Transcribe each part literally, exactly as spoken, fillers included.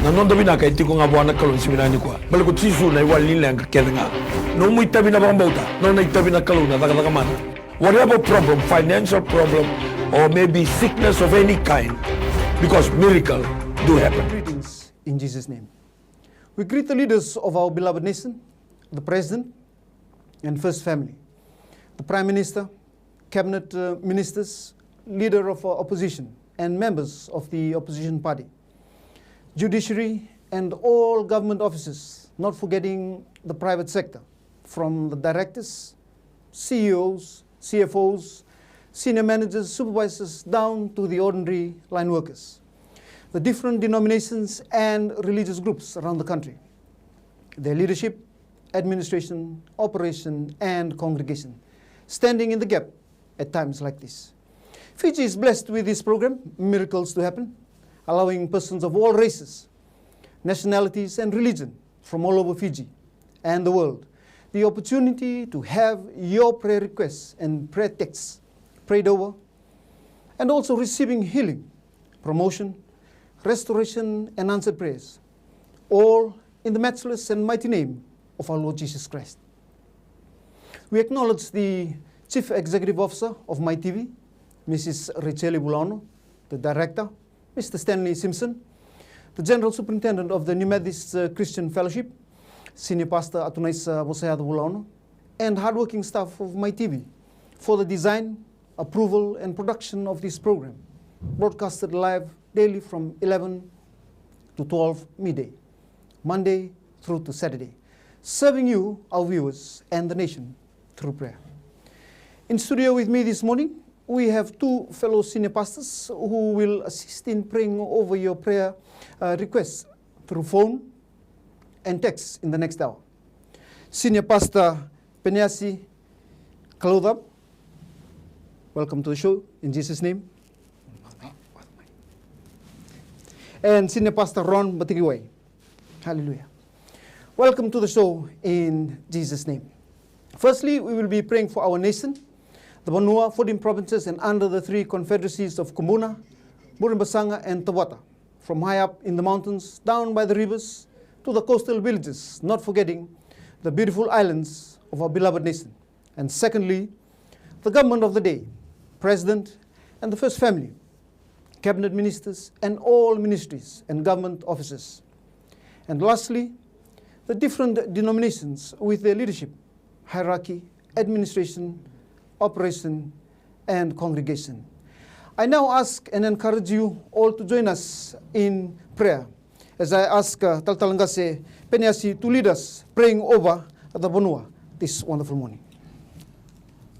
Na noda vinaka e tiko ga vua na Kalou ni siga vinaka nikua. Baleta ko Jisu na iwali ni leqa kece ga. Nomu itavi na vakabauta, nona itavi na Kalou na cakacaka mana. Whatever problem, financial problem, or maybe sickness of any kind, because miracle do happen. Greetings in Jesus' name. We greet the leaders of our beloved nation, the President and First Family, the Prime Minister, Cabinet uh, Ministers, Leader of uh, Opposition, and members of the opposition party, judiciary, and all government officers, not forgetting the private sector, from the directors, C E Os, C F Os, senior managers, supervisors, down to the ordinary line workers, the different denominations and religious groups around the country, their leadership, administration, operation, and congregation, standing in the gap at times like this. Fiji is blessed with this program, Miracles to Happen, allowing persons of all races, nationalities, and religion from all over Fiji and the world the opportunity to have your prayer requests and prayer texts prayed over, and also receiving healing, promotion, restoration, and answered prayers, all in the matchless and mighty name of our Lord Jesus Christ. We acknowledge the Chief Executive Officer of Mai T V, Missus Rachel Vulaono, the Director, Mister Stanley Simpson, the General Superintendent of the New Methodist uh, Christian Fellowship, Senior Pastor Atunaisa Vosayaco Vulaono, and hardworking staff of Mai T V for the design, approval, and production of this program, broadcasted live daily from eleven to twelve midday, Monday through to Saturday, serving you, our viewers, and the nation through prayer. In studio with me this morning, we have two fellow senior pastors who will assist in praying over your prayer uh, requests through phone and text in the next hour. Senior Pastor Peniasi Kalothab, welcome to the show in Jesus' name. And Senior Pastor Ron Batikiwai. Hallelujah. Welcome to the show in Jesus' name. Firstly, we will be praying for our nation, the Vanua, fourteen provinces, and under the three confederacies of Kubuna, Burebasaga, and Tabata, from high up in the mountains, down by the rivers, to the coastal villages, not forgetting the beautiful islands of our beloved nation. And secondly, the government of the day, President and the First Family, cabinet ministers, and all ministries and government offices. And lastly, the different denominations with their leadership, hierarchy, administration, operation, and congregation. I now ask and encourage you all to join us in prayer as I ask uh, Talatala Qase Peniasi to lead us praying over the Vanua this wonderful morning.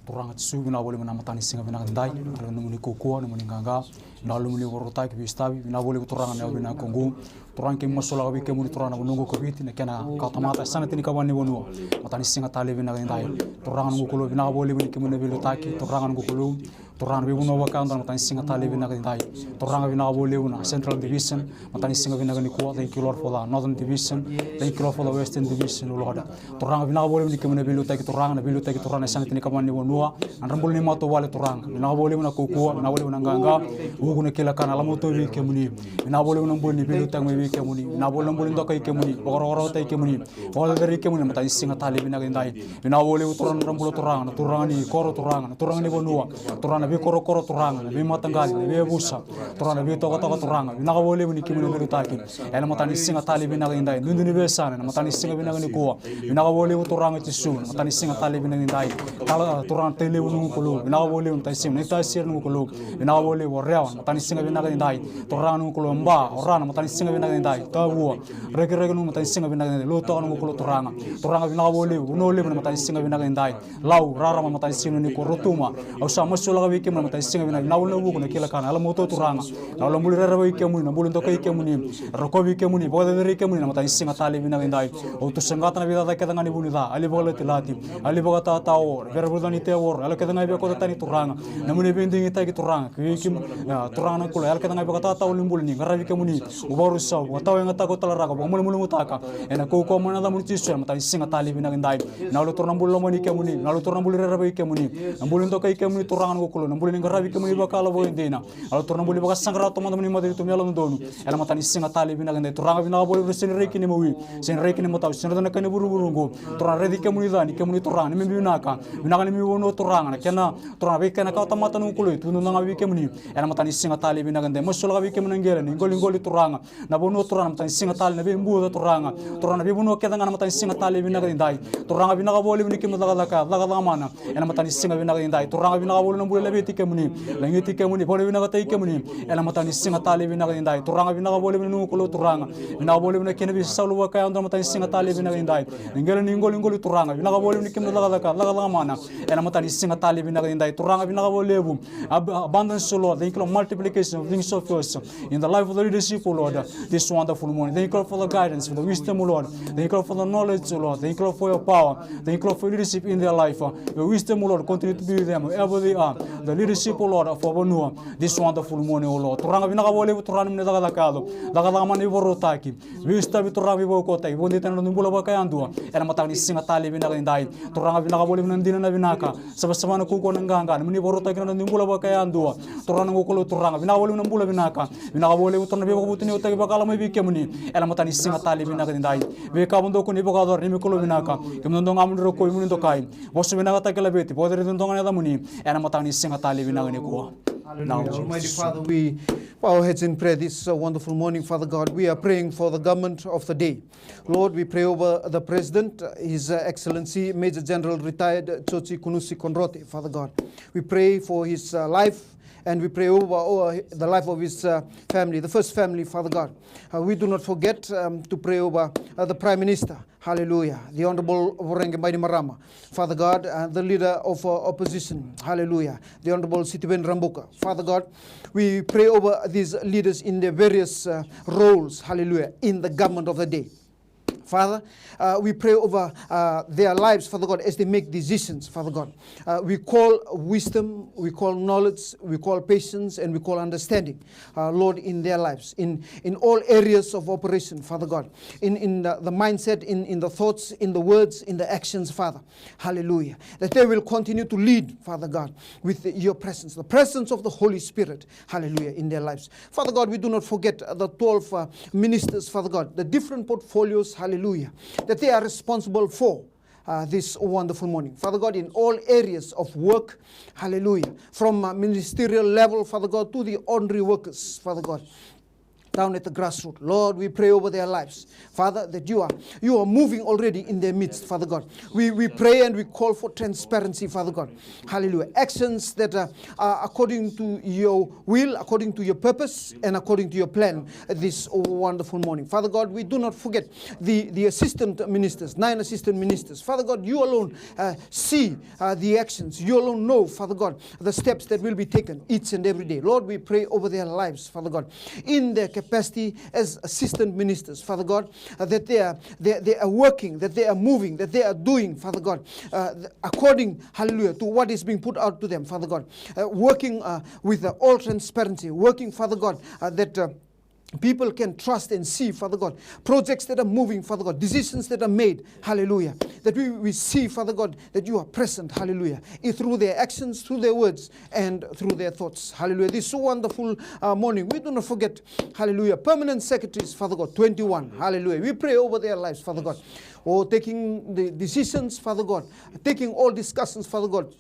Turaga Jisu, vinaka vakalevu na mataka ni siga vinaka edaidai, na nomuni kaukaua, nomuni qaqa, na nomuni vakarautaki, veisotavi, vinaka vakalevu Turaga na yau vinaka oqo. Turaga keimami masulaka vei kemuni Turaga na vanua oqo ko Viti, na kena kawatamata, yasana tinikava ni vanua. Mataka ni siga tale vinaka edaidai. Turaga na noqu Kalou, vinaka vakalevu ni kemuni na veiliutaki, Turaga na noqu Kalou. Turaga na veivanua vakayadua na mataka ni siga tale vinaka edaidai. Turaga vinaka vakalevu na Central Division, mataka ni siga vinaka nikua, thank you Lord for the Northern Division, thank you Lord for the Western Division, Lord. Turaga vinaka vakalevu ni kemuni na veiliutaki Turaga, na veiliutaki Turaga na yasana tinikava ni vanua, na nodra bula ni matavuvale Turaga. Vinaka vakalevu na kaukaua, vinaka vakalevu na qaqa, vuku na kila ka na yalomatua vei kemuni. Vinaka vakalevu na bula ni veiliutaki mai vei kemuni, vinaka vakalevu na bula ni dokai kemuni, vakarokorokotaki kemuni, vakacerecerei kemuni na mataka ni siga tale vinaka edaidai. Vinaka vakalevu Turaga na nodra bula Turaga, na turaga ni koro Turaga, na turaga ni vanua, Turaga na veikorokoro Turaga, na veimataqali, na veiyavusa, Turaga na veitokatoka Turaga. Vinaka vakalevu ni kemuni na veiliutaki ena mataka ni siga tale vinaka edaidai. Duidui ni veiyasana ena mataka ni siga vinaka nikua. Vinaka vakalevu Turaga Jisu, na mataka ni siga tale vinaka edaidai. Tala Turaga na tailevu na noqu Kalou, vinaka vakalevu na tailevu na itasi na noqu Kalou. Vinaka vakalevu o Rewa na mataka ni siga vinaka edaidai. Turaga na noqu Kalou, Ba, o Ra na mataka ni siga vinaka edaidai. Tavua, Rakiraki na noqu mataka ni siga vinaka edaidai. Lautoka na noqu Kalou Turaga. Turaga vinaka vakalevu, Vanua Levu na mataka ni siga vinaka edaidai. Lau, Rarama na mataka ni siga nikua, Rotuma. Au sa masulaka vei kemuni na mataka ni siga vinaka, na ulunivuku, na kila ka na yalomatua Turaga. Na ulubuli rerevaki kemuni, na buli dokai kemuni, rokovi kemuni, vakacerecerei kemuni na mataka ni siga tale vinaka edaidai. Au tu saqata na veicacana kece ga ni vunica, yali vakalatilati, yali vakatatao, verevuca ni tevoro, yalo kece ga e via kota tani Turaga. Na nomuni veidigitaki Turaga, kei kemuni, a, Turaga na Kalou, yalo kece ga e vakatatao ni bula ni qaravi kemuni. Au vakarusau, vakatawayagataka, au talaraka, vakamalumalumutaka ena kaukaua mai na yacamuni Jisu ena mataka ni siga tale vinaka edaidai. Vinaka vakalevu Turaga na buli lomani kemuni, vinaka vakalevu Turaga na buli rerevaki kemuni, na buli dokai kemuni Turaga na noqu Kalou. Na bula ni qaravi kemuni vakayalo vakaidina. Yalo Turaga na bula ni vakasaqara taumada mai na matanitu me yalododonu. Ena mataka ni siga talei vinaka edai, Turaga vinaka vakalevu, sega ni rai kina imawi, sega ni rai kina imatau, sega ni rai na ka ni vuruvuruqu. Turaga raici kemuni ca ni kemuni Turaga, ni bibi vinaka. Vinaka ni bibi vanua Turaga, na kena Turaga veika ena kawa tamata na noqu Kalou, tu dodonu ga vei kemuni. Ena mataka ni siga talei vinaka edai, masulaka vei kemuni na qele ni qoliqoli Turaga. Na vanua Turaga na mataka ni siga talei, na veibuca Turaga. Turaga na veivanua kece ga na mataka ni siga talei vinaka edai. Turaga vinaka vakalevu ni kemuni cakacaka, cakacaka mana. Ena mataka ni siga vinaka edai. Turaga vinaka vakalevu na bula e laveti kemuni. Lagiti kemuni, vakavinavinakataki kemuni. Ena mataka ni siga talei vinaka edai. Turaga vinaka vakalevu na noqu Kalou Turaga. Vinaka vakalevu na kena veisaulu vakayadua na mataka ni siga talei vinaka edai. Na qele ni qoliqoli Turaga. Vinaka vakalevu ni kemuni cakacaka, cakacaka mana. Ena mataka ni siga talei vinaka edai. Turaga vinaka vakalevu. Ab-, abundance, O Lord. Thank you, Lord. Multiplication of things of yours. In the life of the leadership, O Lord, this wonderful morning. Thank you, Lord, for the guidance, for the wisdom, O Lord. Thank you, Lord, for the knowledge, O Lord. Thank you, Lord, for your power. Thank you, Lord, for your leadership in their life. Uh, your wisdom, O Lord, continue to be with them wherever they are. The leadership, O Lord, of our vanua, this wonderful morning, O Lord. Turaga vinaka vakalevu, Turaga ni cakacaka yaco. Cakacaka mana ni vakarautaki. Veisotavi Turaga, veivakaukauwataki, vakadeitaki na noda bula vakayadua. Ena mataka ni siga talei vinaka edai. Turaga vinaka vakalevu na dina, na vinaka. Savasava na kaukaua, na qaqa, na nomuni vakarautaki na noda bula vakayadua. Turaga na noqu Kalou Turaga, vinaka vakalevu na bula vinaka. Vinaka vakalevu Turaga na veivakavutuniyautaki vakayalo mai vei kemuni. Ena mataka ni siga talei vinaka edai. Veika vakadua ko ni vakayacora, neimami Kalou vinaka. Kemuni dodonu ga mo ni rokovi, mo ni dokai. Vosa vinakataki, laveti, vakacereci dodonu ga na yacamuni. Ena mataka ni siga talei vinaka nikua. Hallelujah. Almighty Father, we bow our heads in prayer this, uh, wonderful morning, Father God. We are praying for the government of the day. Lord, we pray over the President, uh, His, uh, Excellency Major General Retired Joji Kunusi Konrote, Father God. We pray for his, uh, life, and we pray over, over the life of his, uh, family, the first family, Father God. Uh, we do not forget, um, to pray over, uh, the Prime Minister. Hallelujah. The Honorable Voreqe Bainimarama, Father God, uh, the leader of, uh, opposition. Hallelujah. The Honorable Sitiveni Rabuka. Father God, we pray over these leaders in their various, uh, roles. Hallelujah. In the government of the day. Father, uh, we pray over, uh, their lives, Father God, as they make decisions, Father God. Uh, we call wisdom, we call knowledge, we call patience, and we call understanding, uh, Lord, in their lives, in, in all areas of operation, Father God, in, in the, the mindset, in, in the thoughts, in the words, in the actions, Father. Hallelujah. That they will continue to lead, Father God, with your presence, the presence of the Holy Spirit, hallelujah, in their lives. Father God, we do not forget, uh, the twelve, uh, ministers, Father God, the different portfolios, hallelujah, that they are responsible for, uh, this wonderful morning. Father God, in all areas of work, hallelujah, from, uh, ministerial level, Father God, to the ordinary workers, Father God, down at the grassroots. Lord, we pray over their lives, Father, that you are, you are moving already in their midst, Father God. We, we pray and we call for transparency, Father God. Hallelujah. Actions that are, are according to your will, according to your purpose, and according to your plan this wonderful morning. Father God, we do not forget the, the assistant ministers, nine assistant ministers. Father God, you alone, uh, see, uh, the actions. You alone know, Father God, the steps that will be taken each and every day. Lord, we pray over their lives, Father God, in their capacity as assistant ministers, Father God, uh, that they are, they, they are working, that they are moving, that they are doing, Father God, uh, th-, according, hallelujah, to what is being put out to them, Father God, uh, working, uh, with, uh, all transparency, working, Father God, uh, that, uh, people can trust and see, Father God, projects that are moving, Father God, decisions that are made, hallelujah, that we, we see, Father God, that you are present, hallelujah, eh, through their actions, through their words, and through their thoughts, hallelujah. This wonderful, uh, morning, we do not forget, hallelujah, permanent secretaries, Father God, twenty-one, hallelujah. We pray over their lives, Father God, oh, taking the decisions, Father God, taking all discussions, Father God,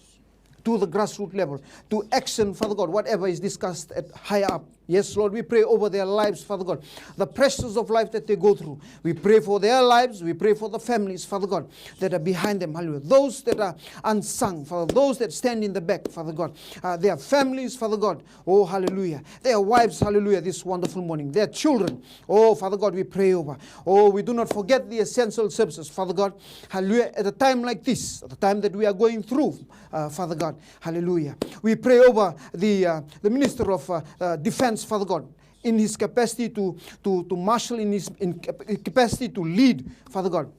to the grassroots level, to action, Father God, whatever is discussed at higher up. Yes, Lord, we pray over their lives, Father God, the pressures of life that they go through. We pray for their lives, we pray for the families, Father God, that are behind them, hallelujah. Those that are unsung, Father, those that stand in the back, Father God, uh, their families, Father God, oh, hallelujah. Their wives, hallelujah, this wonderful morning, their children, oh, Father God, we pray over. Oh, we do not forget the essential services, Father God, hallelujah, at a time like this, at the time that we are going through, uh, Father God. Hallelujah. We pray over the, uh, the Minister of, uh, uh, Defense, Father God, in his capacity to, to, to marshal, in his, in cap-, capacity to lead, Father God.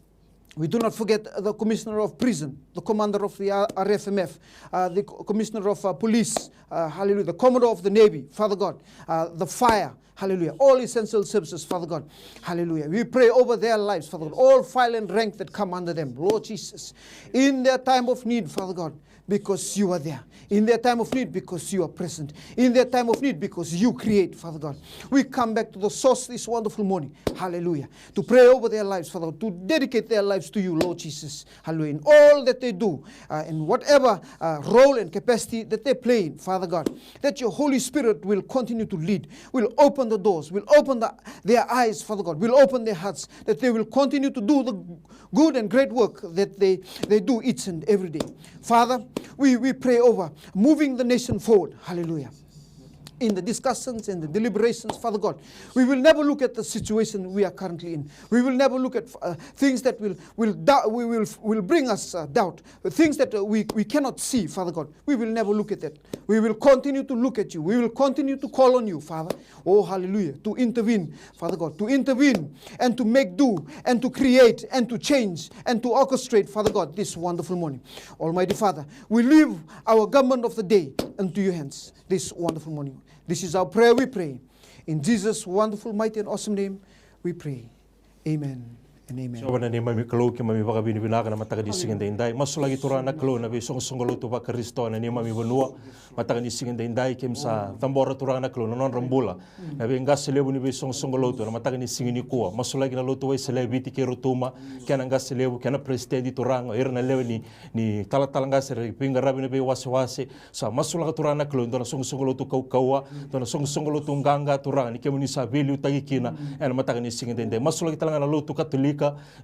We do not forget the Commissioner of Prison, the commander of the R-, R F M F, uh, the co-, Commissioner of, uh, Police, uh, hallelujah, the Commodore of the Navy, Father God, uh, the fire, Hallelujah. All essential services, Father God. Hallelujah. We pray over their lives, Father God. All file and rank that come under them, Lord Jesus. In their time of need, Father God, because you are there. In their time of need, because you are present. In their time of need, because you create, Father God. We come back to the source this wonderful morning. Hallelujah. To pray over their lives, Father God. To dedicate their lives to you, Lord Jesus. Hallelujah. In all that they do, uh, in whatever uh, role and capacity that they play in, Father God, that your Holy Spirit will continue to lead, will open the doors, will open the, their eyes, Father God, will open their hearts, that they will continue to do the good and great work that they, they do each and every day. Father, we, we pray over moving the nation forward. Hallelujah. In the discussions and the deliberations, Father God, we will never look at the situation we are currently in. We will never look at uh, things that will, will, dou- we will, will bring us uh, doubt, things that uh, we, we cannot see, Father God. We will never look at that. We will continue to look at you. We will continue to call on you, Father. Oh, hallelujah. To intervene, Father God. To intervene and to make do and to create and to change and to orchestrate, Father God, this wonderful morning. Almighty Father, we leave our government of the day unto your hands this wonderful morning. This is our prayer, we pray. In Jesus' wonderful, mighty, and awesome name, we pray. Amen and amen. Jiova na neimami Kalou, keimami vakavinavinaka na mataka ni siga edaidai. Masulaki Turaga na Kalou na veisoqosoqo lotu vaKarisito na neimami vanua. Mataka ni siga edaidai, keimami sa cabora Turaga na Kalou na nodra bula na veiqase levu ni veisoqosoqo lotu na mataka ni siga nikua. Masulaki na lotu Wesele e Viti kei Rotuma, kei na qase levu, kei na peresitedi Turaga, ira na lewe ni, ni talatala qase era veiqaravi na veiwasewase. Sa masulaka Turaga na Kalou e dua na soqosoqo lotu kaukauwa, dua na soqosoqo lotu qaqa Turaga ni kemuni sa veiliutaki kina ena mataka ni siga edaidai. Masulaki tale ga na lotu Katolika,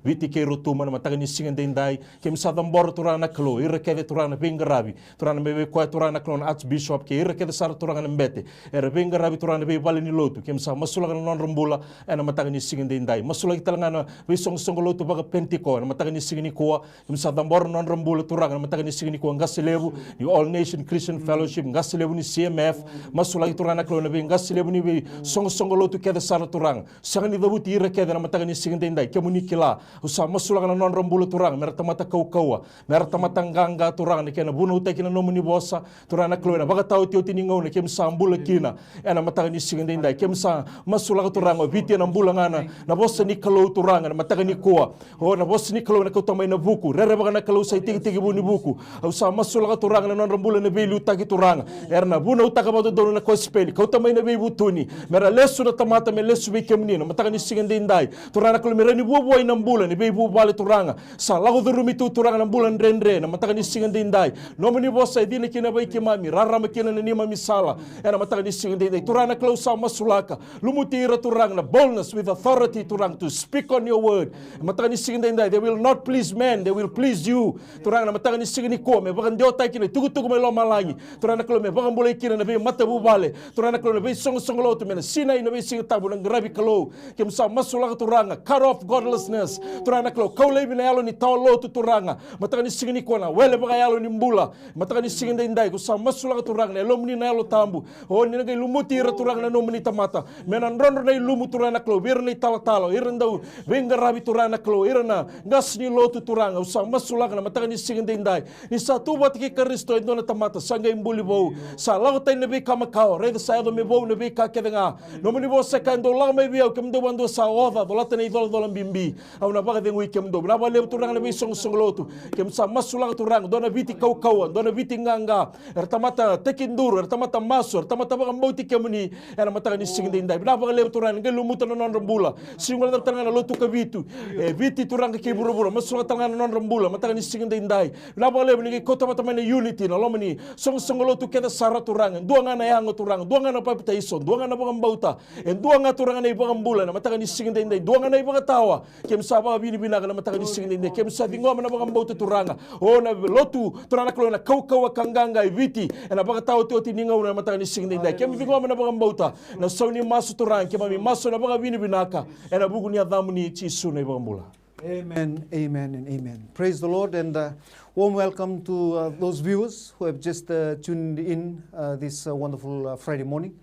Viti kei Rotuma na mataka ni siga edaidai. Keimami sa cabora Turaga na Kalou ira kece Turaga na veiqaravi, Turaga na mai vei koya Turaga na Kalou na Archbishop kei ira kece sara Turaga na bete era veiqaravi Turaga na veivale ni lotu. Keimami sa masulaka na nodra bula ena mataka ni siga edaidai. Masulaki tale ga na veisoqosoqo lotu vakaPenitiko ena mataka ni siga nikua. Keimami sa cabora na nodra bula Turaga na mataka ni siga nikua, qase levu ni All Nation Christian Fellowship, qase levu ni C M F. Masulaki Turaga na Kalou na veiqase levu ni veisoqosoqo lotu kece sara Turaga. Sega ni cavuti ira kece na mataka ni siga edaidai, kemuni kila. Au sa masulaka na nodra bula Turaga mera tamata kaukauwa, mera tamata qaqa Turaga na kena vunautaki na nomuni vosa. Turaga na Kalou, ena vakataotioti ni gauna keimami sa bula kina ena mataka ni siga edaidai, keimami sa masulaka Turaga o Viti ena bula ga na, na vosa ni Kalou Turaga na mataka nikua. O na vosa ni Kalou ena kauta mai na vuku, rerevaka na Kalou sa itekitekivu ni vuku. Au sa masulaka Turaga na nodra bula na veiliutaki Turaga, era na vunautaka vakadodonu na kosipeli, kauta mai na veivutuni, mera lesu na tamata me lesu vei kemuni na mataka ni siga edaidai. Turaga na Kalou, me rawa ni vuavuai na bula ni veivuvale Turaga. Sa lako curumi tu Turaga na bula dredre na mataka ni siga edaidai. Nomuni vosa e cina kina vei keimami, rarama kina na neimami sala ena mataka ni siga edaidai. Turaga na Kalou, sa masulaka, lumuti ira Turaga na boldness with authority Turaga to speak on your word. Mataka ni siga edaidai, they will not please men, they will please you. Turaga na mataka ni siga nikua me vakadewataki na itukutuku mai lomalagi. Turaga na Kalou, me vakabulai kina na veimatavuvale. Turaga na Kalou, na veisoqosoqo lotu me na sinai na veisiga tabu na qaravi Kalou. Keimami sa masulaka Turaga, cut off godlessness. Turaga na Kalou, kau laivi na yalo ni tawa lotu Turaga. Mataka ni siga nikua na wele vakayalo ni bula. Mataka ni siga edaidai, ko sa masulaka Turaga na Yalomuni na Yalo Tabu. O ni na qai lumuti ira Turaga na nomuni tamata me na drodro na ilumu Turaga na Kalou vei ira na italatala, ira na dau veiqaravi Turaga na Kalou, ira na qase ni lotu Turaga. Au sa masulaka na mataka ni siga edaidai, ni sa tu vata kei Karisito e dua na tamata sa qai buli vou, sa lako tani na veika makawa, raica sa yaco me vou na veika kece ga. Nomuni vosa e kaya, dou lako mai vei au kemudou vakadua sa oca, colata na icolacola bibi, au na vakacegui kemudou. Vinaka vakalevu Turaga na veisoqosoqo lotu. Keimami sa masulaka Turaga dua na Viti kaukauwa, dua na Viti qaqa, era tamata tekiduru, era tamata masu, era tamata vakabauti kemuni ena mataka ni siga edaidai. Vinaka vakalevu Turaga ni qai lumuta na nodra bula. Siga levu tale ga na lotu Kavitu e Viti Turaga kei vuravura, masulaka tale ga na nodra bula mataka ni siga edaidai. Vinaka vakalevu ni qai kauta vata mai na unity na loma ni soqosoqo lotu kece sara Turaga. Dua ga na yago Turaga, dua ga na papitaiso, dua ga na vakabauta, e dua ga Turaga na iVakabula ena mataka ni siga edaidai, dua ga na iVakatawa. Keimami sa vakavinavinaka na mataka ni siga edaidai, keimami sa ciqoma na vakabauta Turaga. O na lotu Turaga na Kalou ena kaukauwa ka qaqa e Viti ena vakataotioti ni gauna ena mataka ni siga edaidai, keimami ciqoma na vakabauta. Na sau ni masu Turaga, keimami masu ena vakavinavinaka ena vuku ni yacamuni Jisu na iVakabula. Amen, amen, and amen. Praise the Lord, and uh, warm welcome to uh, those viewers who have just uh, tuned in uh, this uh, wonderful uh, Friday morning.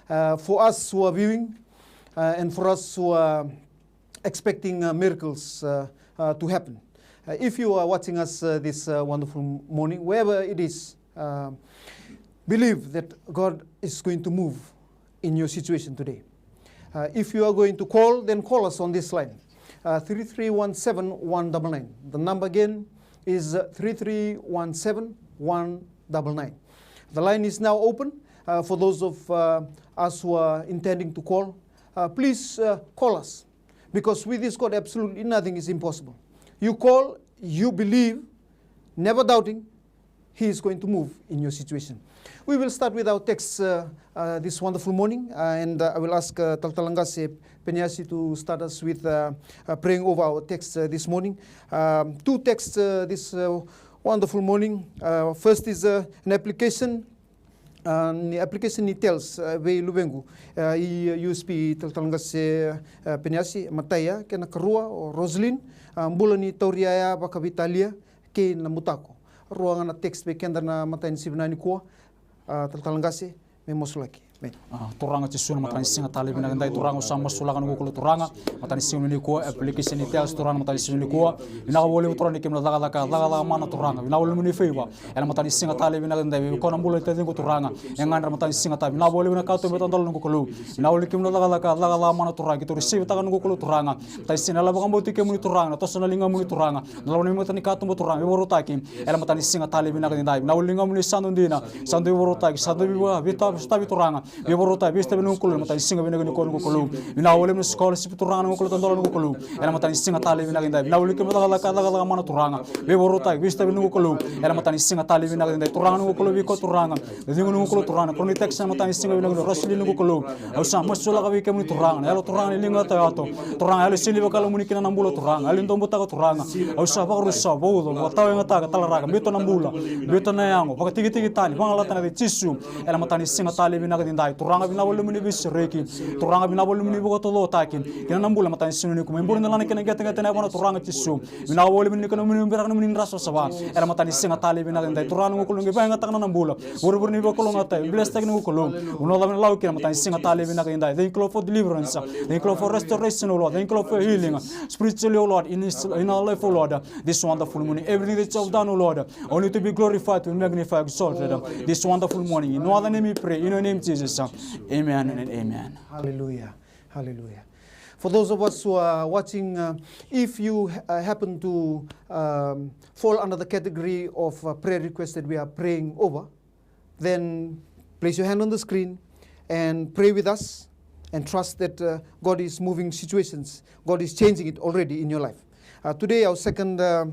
Uh, for us who are viewing, uh, and for us who are expecting uh, miracles uh, uh, to happen. Uh, if you are watching us uh, this uh, wonderful morning, wherever it is, uh, believe that God is going to move in your situation today. Uh, if you are going to call, then call us on this line, uh, three three one seven one double nine. The number again is, uh, three three one seven one double nine. The line is now open, uh, for those of, uh, us who are intending to call. Uh, please, uh, call us, because with this God, absolutely nothing is impossible. You call, you believe, never doubting, He is going to move in your situation. We will start with our text, uh, uh, this wonderful morning, uh, and, uh, I will ask, uh, Talatala Qase Peniasi to start us with, uh, uh, praying over our text, uh, this morning. Um, two texts, uh, this, uh, wonderful morning. Uh, first is, uh, an application, uh, ni application ni tales, uh, vei luvequ, uh, i, uh, U S P Talatala Qase, uh, Peniasi. Matai ya, kena karua o Roslyn, uh, bula ni tauri yaya vakaveitalia kei na butako. Rua ga na text vei keda na matai ni siga vinaka nikua, uh, Talatala Qase, me masulaki. Amen. Ah, Turaga Jisu, na matanisiga tale vinaka edai, Turaga, au sa masulaka na noqu Kalou, Turaga. Matanisiga nikua, application ni text, Turaga, na matanisiga nikua. Vinaka vakalevu, Turaga, ni kemuni na cakacaka, cakacaka mana, Turaga. Vinaka vakalevu ni favor. Ena matanisiga tale vinaka edai, vei koya na bula ni taciqu, Turaga. E gadre na matanisiga tale, vinaka vakalevu na ka tu me tadola, noqu Kalou. Vinaka vakalevu ni kemuni na cakacaka, cakacaka mana, Turaga. Keitou receive taka, noqu Kalou, Turaga. Matanisiga, na yalo vakabauti kemuni, Turaga, na toso na ligamuni, Turaga. Na lavo ni mata ni katuba, Turaga, veivakarautaki. Ena matanisiga tale vinaka edai, vinaka vakalevu ni ligamuni sa dau dina, sa dau veivakarautaki, sa dau veiva-, veita-, veitavi, Turaga. Veivakarautaki, veisotavi, noqu Kalou, na matanisiga vinaka nikua, noqu Kalou. Vinaka vakalevu na scholarship, Turaga, noqu Kalou, tadola, noqu Kalou. Ena matanisiga tale vinaka edai, vinaka vakalevu ni kemuni na cakacaka, cakacaka mana, Turaga. Veivakarautaki, veisotavi, noqu Kalou. Ena matanisiga tale vinaka edai, Turaga, noqu Kalou, vei koya, Turaga. Na taciqu, noqu Kalou, Turaga, na chronic text, ena matanisiga vinaka, Roslyn, noqu Kalou. Au sa masulaka vei kemuni, Turaga, na yalo, Turaga, ni liga tayato. Turaga, yalo sega ni vakalamuni kina na bula, Turaga, yalo ni daubutako, Turaga. Au sa vakarusa, vauca, vakatawayagataka, talaraka, biuta na bula, biuta na yago, vakatikitiki tani, vagalata na yaca i Jisu. Ena matanisiga tale vinaka edai, Turaga, vinaka vakalevu ni veisereki. Turaga, vinaka vakalevu ni vakatotolotaki kina na bula, matanisiga nikua, mai bula ni lana kei na qeteqete na yavana, Turaga Jisu. Vinaka vakalevu ni kena muni biraka na muni dra savasava. Ena matanisiga tale vinaka edai, Turaga, noqu Kalou, qai vakayagataka na bula. Vurevure ni vakalougatataki, bless taki, noqu Kalou. Au na cava na lau kina, matanisiga tale vinaka edai. Thank you, Lord, for deliverance. Thank you, Lord, for restoration, oh Lord. Thank you, Lord, for healing spiritually, oh Lord, in his, in our life, oh Lord. This wonderful morning, everything that you have done, oh Lord, only to be glorified, to be magnified, exalted. This wonderful morning, in no other name we pray, in your name, Jesus. Amen and amen. Hallelujah. Hallelujah. For those of us who are watching, uh, if you, uh, happen to, um, fall under the category of, uh, prayer request that we are praying over, then place your hand on the screen and pray with us and trust that, uh, God is moving situations. God is changing it already in your life. Uh, today, our second, uh,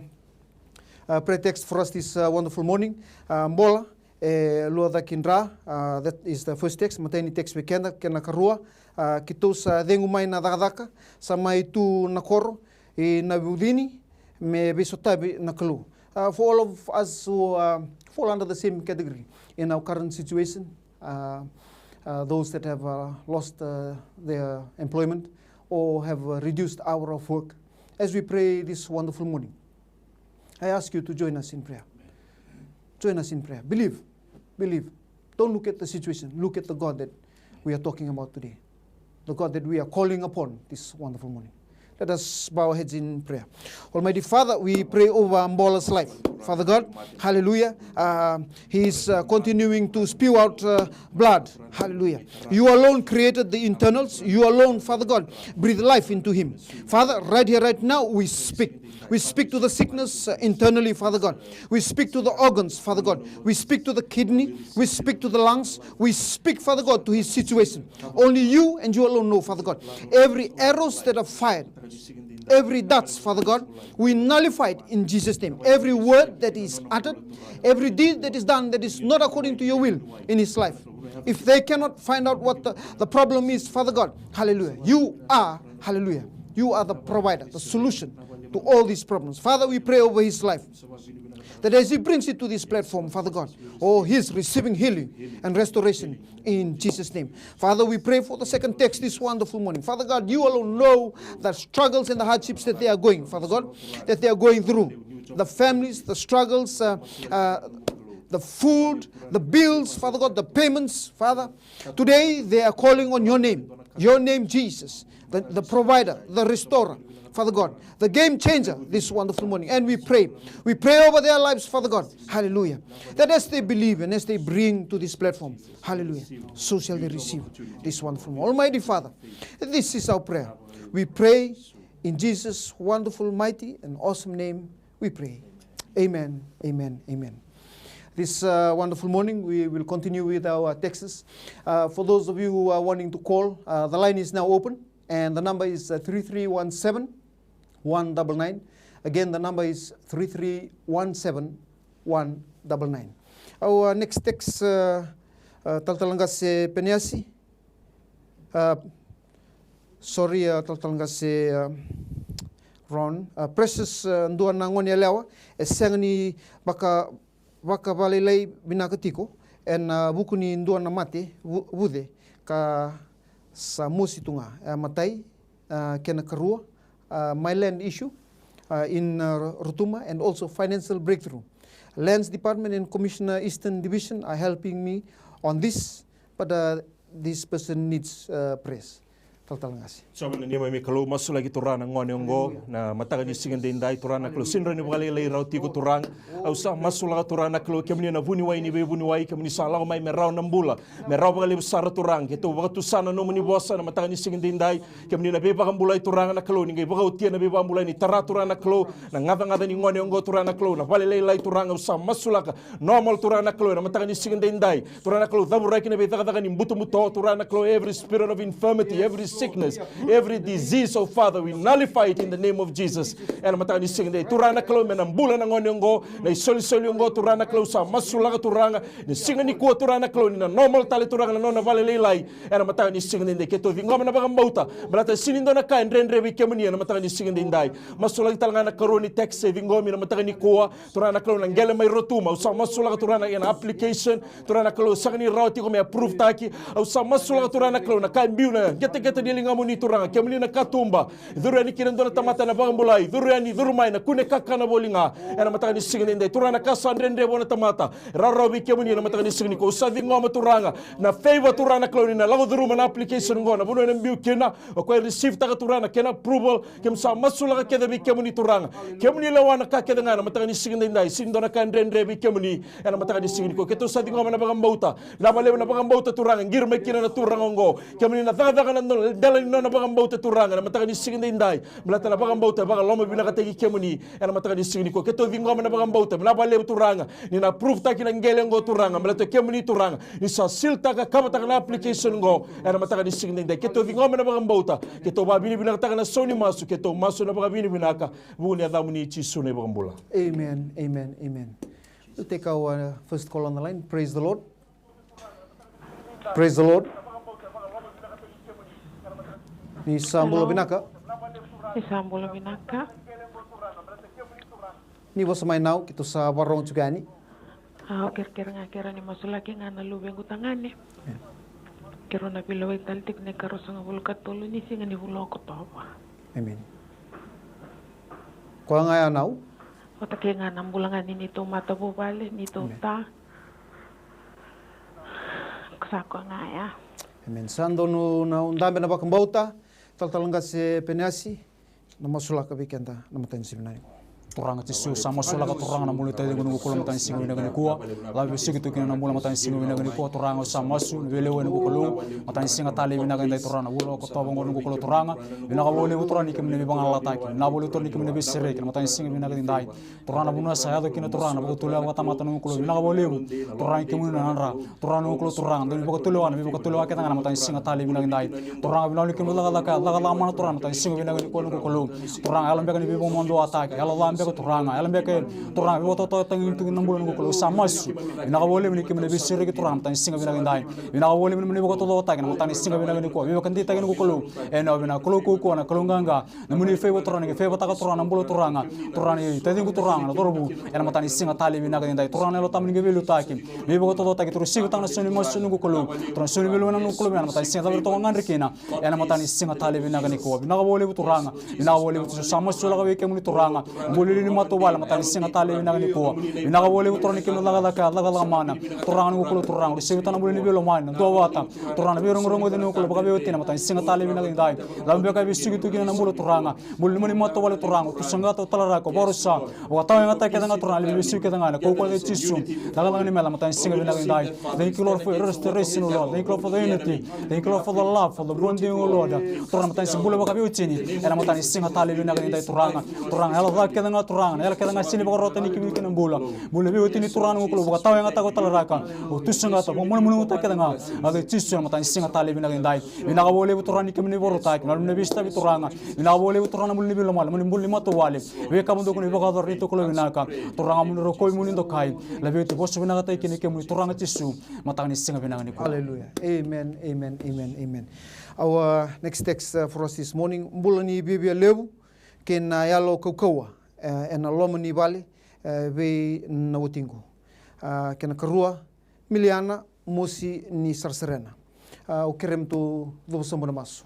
uh, prayer text for us this, uh, wonderful morning, uh, bola e lua cake dra, uh, that is the first text, matai ni text vei keda, kena karua, uh, keitou sa cegu mai na cakacaka, sa mai tu na koro i Navucini me veisotavi na Kalou. Uh, for all of us who, uh, fall under the same category in our current situation, uh, uh, those that have, uh, lost, uh, their employment or have a reduced hour of work, as we pray this wonderful morning, I ask you to join us in prayer. Join us in prayer. Believe. Believe. Don't look at the situation. Look at the God that we are talking about today. The God that we are calling upon this wonderful morning. Let us bow our heads in prayer. Almighty Father, we pray over Mbola's life. Father God, hallelujah. Uh, he is, uh, continuing to spew out, uh, blood. Hallelujah. You alone created the internals. You alone, Father God, breathe life into him. Father, right here, right now, we speak. We speak to the sickness, uh, internally, Father God. We speak to the organs, Father God. We speak to the kidney. We speak to the lungs. We speak, Father God, to his situation. Only you and you alone know, Father God. Every arrows that are fired, every darts, Father God, we nullify it in Jesus' name. Every word that is uttered, every deed that is done that is not according to your will in his life. If they cannot find out what the, the problem is, Father God, hallelujah, you are, hallelujah, you are the provider, the solution to all these problems. Father, we pray over his life, that as he brings it to this platform, Father God, oh, he is receiving healing and restoration in Jesus' name. Father, we pray for the second text this wonderful morning. Father God, you alone know the struggles and the hardships that they are going, Father God, that they are going through. The families, the struggles, uh, uh, the food, the bills, Father God, the payments, Father. Today they are calling on your name, your name, Jesus, the, the provider, the restorer, Father God, the game changer this wonderful morning. And we pray, we pray over their lives, Father God. Hallelujah. That as they believe and as they bring to this platform, hallelujah, so shall they receive this wonderful morning. Almighty Father, this is our prayer. We pray in Jesus' wonderful, mighty, and awesome name. We pray. Amen, amen, amen. This uh, wonderful morning, we will continue with our texts. Uh, for those of you who are wanting to call, uh, the line is now open, and the number is uh, three three one seven, one double nine. Again, the number is three three one seven, one double nine. Our next text, uh, uh, Talatala Qase Peneasi. Uh, sorry, uh, Talatala Qase, uh, Ron. Uh, Precious, uh, dua na gone yalewa e sega ni vaka, vakavalailai vinaka tiko ena, uh, vuku ni dua na mate vu, vuce ka sa mosi tu ga. E matai, uh, kena karua, uh, my land issue, uh, in uh, Rotuma, and also financial breakthrough. Lands Department and Commissioner Eastern Division are helping me on this, but uh, this person needs uh, prayers. Talatala Qase. Sa vei na neimami Kalou, masulaki Turaga na gone oqo na mataka ni siga daidai, Turaga na Kalou, sega ni vakalailai rawa tiko Turaga. Au sa masulaka Turaga na Kalou, kemuni na vuniwai ni veivuniwai, kemuni sa lako mai me rawa na bula, me rawa vakalevu sara Turaga. Keitou vakatusa na nomuni vosa na mataka ni siga daidai, kemuni na veivakabulai Turaga na Kalou, ni qai vakaotia na veivakabulai, ni tara Turaga na Kalou na gacagaca ni gone oqo Turaga na Kalou, na valelailai Turaga. Au sa masulaka normal Turaga na Kalou ena mataka ni siga daidai. Turaga na Kalou, cavuraki na veicakacaka ni butobuto, Turaga na Kalou, every spirit of infirmity, every sickness, every disease, oh Father, we nullify it in the name of Jesus. Ena mataka ni siga daidai, Turaga na Kalou, me na bula na gone oqo, na isolisoli oqo, Turaga na Kalou, sa masulaka Turaga, ni siga nikua Turaga na Kalou, ni na normal tale Turaga na nona valelailai. Ena mataka ni siga daidai, keitou ciqoma na vakabauta, baleta sega ni dua na ka e dredre vei kemuni ena mataka ni siga daidai. Masulaki tale ga na karua ni text e ciqomi na mataka nikua, Turaga na Kalou, na qele mai Rotuma, au sa masulaka Turaga na application, Turaga na Kalou, sega ni rawa tiko me approve taki. Au sa masulaka Turaga na Kalou, na ka e biu na qeteqete ni ligamuni Turaga, kemuni na katuba. Curu yani kina dua na tamata ena vakabulai, curu yani, curu mai na kune kakana voli ga. Ena mataka ni siga daidai, Turaga, na ka sa dredre vua na tamata, e rawarawa vei kemuni ena mataka ni siga nikua. Au sa ciqoma Turaga na favor Turaga na Kalou, ni na lako curuma na application oqo, na vanua ena biu kina, o koya e receive taka Turaga na kena approval. Keimami sa masulaka kece vei kemuni Turaga. Kemuni lewa na ka kece ga ena mataka ni siga daidai, sega ni dua na ka e dredre vei kemuni ena mataka ni siga nikua. Keitou sa ciqoma na vakabauta, vinaka vakalevu na vakabauta Turaga, qiri mai kina na turaga oqo. Kemuni na cakacaka na dela ni nona vakabauta Turaga ena mataka ni siga daidai, baleta na vakabauta e vakalomavinakataki kemuni ena mataka ni siga nikua. Keitou ciqoma na vakabauta, vinaka vakalevu Turaga, ni na approve taki na qele oqo Turaga, baleta kemuni Turaga, ni sa seal taka, cover taka na application oqo ena mataka ni siga daidai. Keitou ciqoma na vakabauta, keitou vakavinavinakataka na sau ni masu, keitou masu ena vakavinavinaka, vuku ni yacamuni Jisu na iVakabula. Amen, amen, amen. We'll take our uh, first call on the line. Praise the Lord. Praise the Lord. Ni sa bula vinaka. Ni sa bula vinaka. Ni vosa mai now, keitou sa vakarorogo tiko yani. Au kerekere ga kerea ni masulaki ga na luvequ tagane. Keirau na veilewai tale tiko na ikaruasagavulu ka tolu ni siga ni vula o Okotova. Amen. Koya ga ya now. Vata kei ga na bula ga ni neitou matavuvale, neitou ta. Sa koya ga ya. Amen. Sa donu na dabe na vakabauta, Talatala Qase Peneasi, na masulaka vei keda na mataka ni siga vinaka nikua. Turaga Jisu, sa masulaka Turaga na bula ni taciqu noqu Kalou, mataka ni siga vinaka nikua. Lave vesuki tu kina na bula mataka ni siga vinaka nikua Turaga, au sa masu na veilewai noqu Kalou, mataka ni siga talei vinaka edai Turaga, na vula o Okotova oqo noqu Kalou Turaga. Vinaka vakalevu Turaga ni kemuni na veivagalalataki, vinaka vakalevu Turaga ni kemuni na veisereki na mataka ni siga vinaka edai. Turaga na vanua sa yaco kina Turaga na vakatulewa vakatamata noqu Kalou, vinaka vakalevu Turaga ni kemuni na nadra. Turaga noqu Kalou Turaga, dou ni vakatulewa na veivakatulewa kece ga na mataka ni siga talei vinaka edai. Turaga vinaka ni kemuni cakacaka, cakacaka mana Turaga na mataka ni siga vinaka nikua noqu Kalou. Turaga yalo beka ni veivakamaduataki, yalo ca beka Turaga, yalo beka Turaga veivakatautaki tu na bula noqu Kalou, sa masu. Vinaka vakalevu ni kemuni na veisereki Turaga na mataka ni siga vinaka edai. Vinaka vakalevu ni muni vakataucokotaki na mataka ni siga vinaka nikua, veivakadeitaki noqu Kalou. Ena vinaka Kalou kaukaua, na Kalou qaqa. Na muni favour Turaga, ni qai favour taka Turaga na bula Turaga. Turaga ni taciqu Turaga na cauravou. Ena mataka ni siga talei vinaka edai Turaga na Yalo Tabu ni qai veiliutaki. Me vakataucokotaki Turaga, sivitaka na sau ni masu noqu Kalou. Turaga sau ni veilewai noqu Kalou, ena mataka ni siga cava Turaga gadre kina. Ena mataka ni siga talei vinaka nikua. Vinaka vakalevu Turaga. Vinaka vakalevu Jisu, sa masulaka vei kemuni Turaga. Lili ni matavuvale, mataka ni siga talei vinaka nikua. Vinaka vakalevu Turaga ni kemuni cakacaka, cakacaka mana. Turaga ni Kalou Turaga, uri sevi tana bula ni veilomani, na duavata. Turaga na veirogorogo ni Kalou, vakaveiwatini, mataka ni siga talei vinaka nidai. Cava beka e vesuki tu kina na bula Turaga. Bula ni matavuvale Turaga, tu saqata, talaraka, vakarusa. Vakatawayagataka kece ga Turaga, levu vesuki kece ga, na kaukaua kei Jisu. Cakacaka ni mela, mataka ni siga vinaka nidai. Thank you, Lord, for your restoration, O Lord. Thank you, Lord, for the unity. Thank you, Lord, for the love, for the bonding, O Lord. Turaga, mataka ni siga bula vakaveiwatini. Ena mataka ni siga talei vinaka nidai Turaga. Turaga, yalo ca kece ga Turaga, na yalo kece ga sega ni vakarota ni kemuni kina bula. Bula veiwatini Turaga na Kalou, vakatawayagataka o talaraka. O tu saqata, vakamunamunamutaka kece ga. Yaca i Jisu, ena mataka ni siga talei vinaka nidai. Vinaka vakalevu Turaga ni kemuni vakarautaki, na lomani veisotavi Turaga. Vinaka vakalevu Turaga na bula ni veilomani, na bula ni matavuvale. Veika mo dou kua ni vakayacora ni tokalau vinaka. Turaga mo ni rokovi, mo ni dokai. Laveti, vosa vinakataki kina kemuni Turaga Jisu. Mataka ni siga vinaka nikua. Hallelujah. Amen, amen, amen, amen. Our next text uh, for us this morning. Bula ni viavia levu kei na yalo kaukaua uh, ena loma ni vale uh, vei na watiqu. Uh, kena karua, Miliana, mosi ni sarasarataki. Uh, au kerea me tou cuva sobu na masu.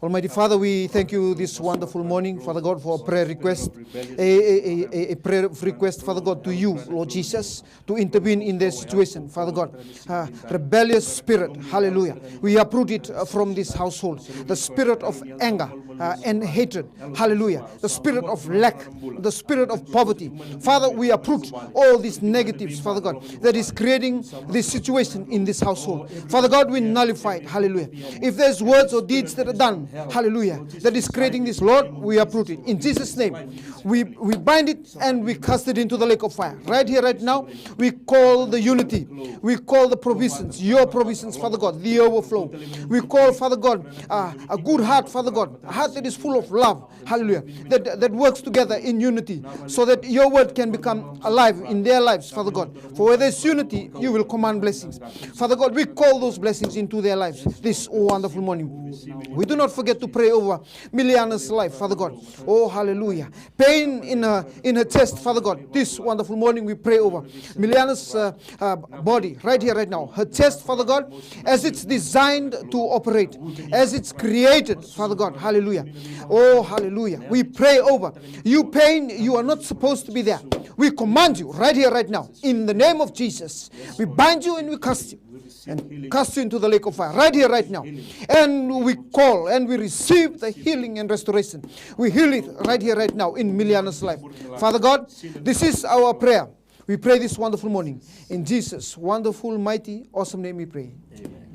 Almighty Father, we thank you this wonderful morning, Father God, for a prayer request, a, a, a, a prayer request, Father God, to you, Lord Jesus, to intervene in their situation, Father God. Uh, rebellious spirit, hallelujah. We uproot it uh, from this household. The spirit of anger uh, and hatred, hallelujah. The spirit of lack, the spirit of poverty. Father, we uproot all these negatives, Father God, that is creating this situation in this household. Father God, we nullify it, hallelujah. If there's words or deeds that are done, hallelujah, that is creating this, Lord, we uproot it. In Jesus' name, we, we bind it and we cast it into the lake of fire. Right here, right now, we call the unity. We call the provisions, your provisions, Father God, the overflow. We call, Father God, uh, a good heart, Father God, a heart that is full of love. Hallelujah. That, that works together in unity so that your word can become alive in their lives, Father God. For where there's unity, you will command blessings. Father God, we call those blessings into their lives this wonderful morning. We do not forget to pray over Miliana's life, Father God. Oh, hallelujah. Pain in her, in her chest, Father God. This wonderful morning we pray over Miliana's uh, uh, body right here, right now. Her chest, Father God, as it's designed to operate, as it's created, Father God. Hallelujah. Oh, hallelujah. We pray over you, pain. You are not supposed to be there. We command you right here, right now. In the name of Jesus, we bind you and we cast you and cast you into the lake of fire right here, right now. And we call and we receive the healing and restoration. We heal it right here, right now in Miliana's life. Father God, this is our prayer. We pray this wonderful morning in Jesus' wonderful, mighty, awesome name we pray.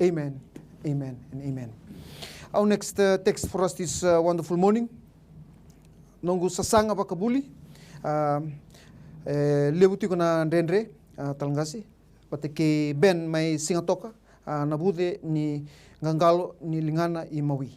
Amen. Amen, amen, and amen. Our next uh, text for us this uh, wonderful morning. Noqu sasaga vakavuli. Um, e, levu tiko na dredre, uh, Talagasi. Vata kei Ben mai Sigatoka, a, na vuce ni qaqalo ni ligana i Maui.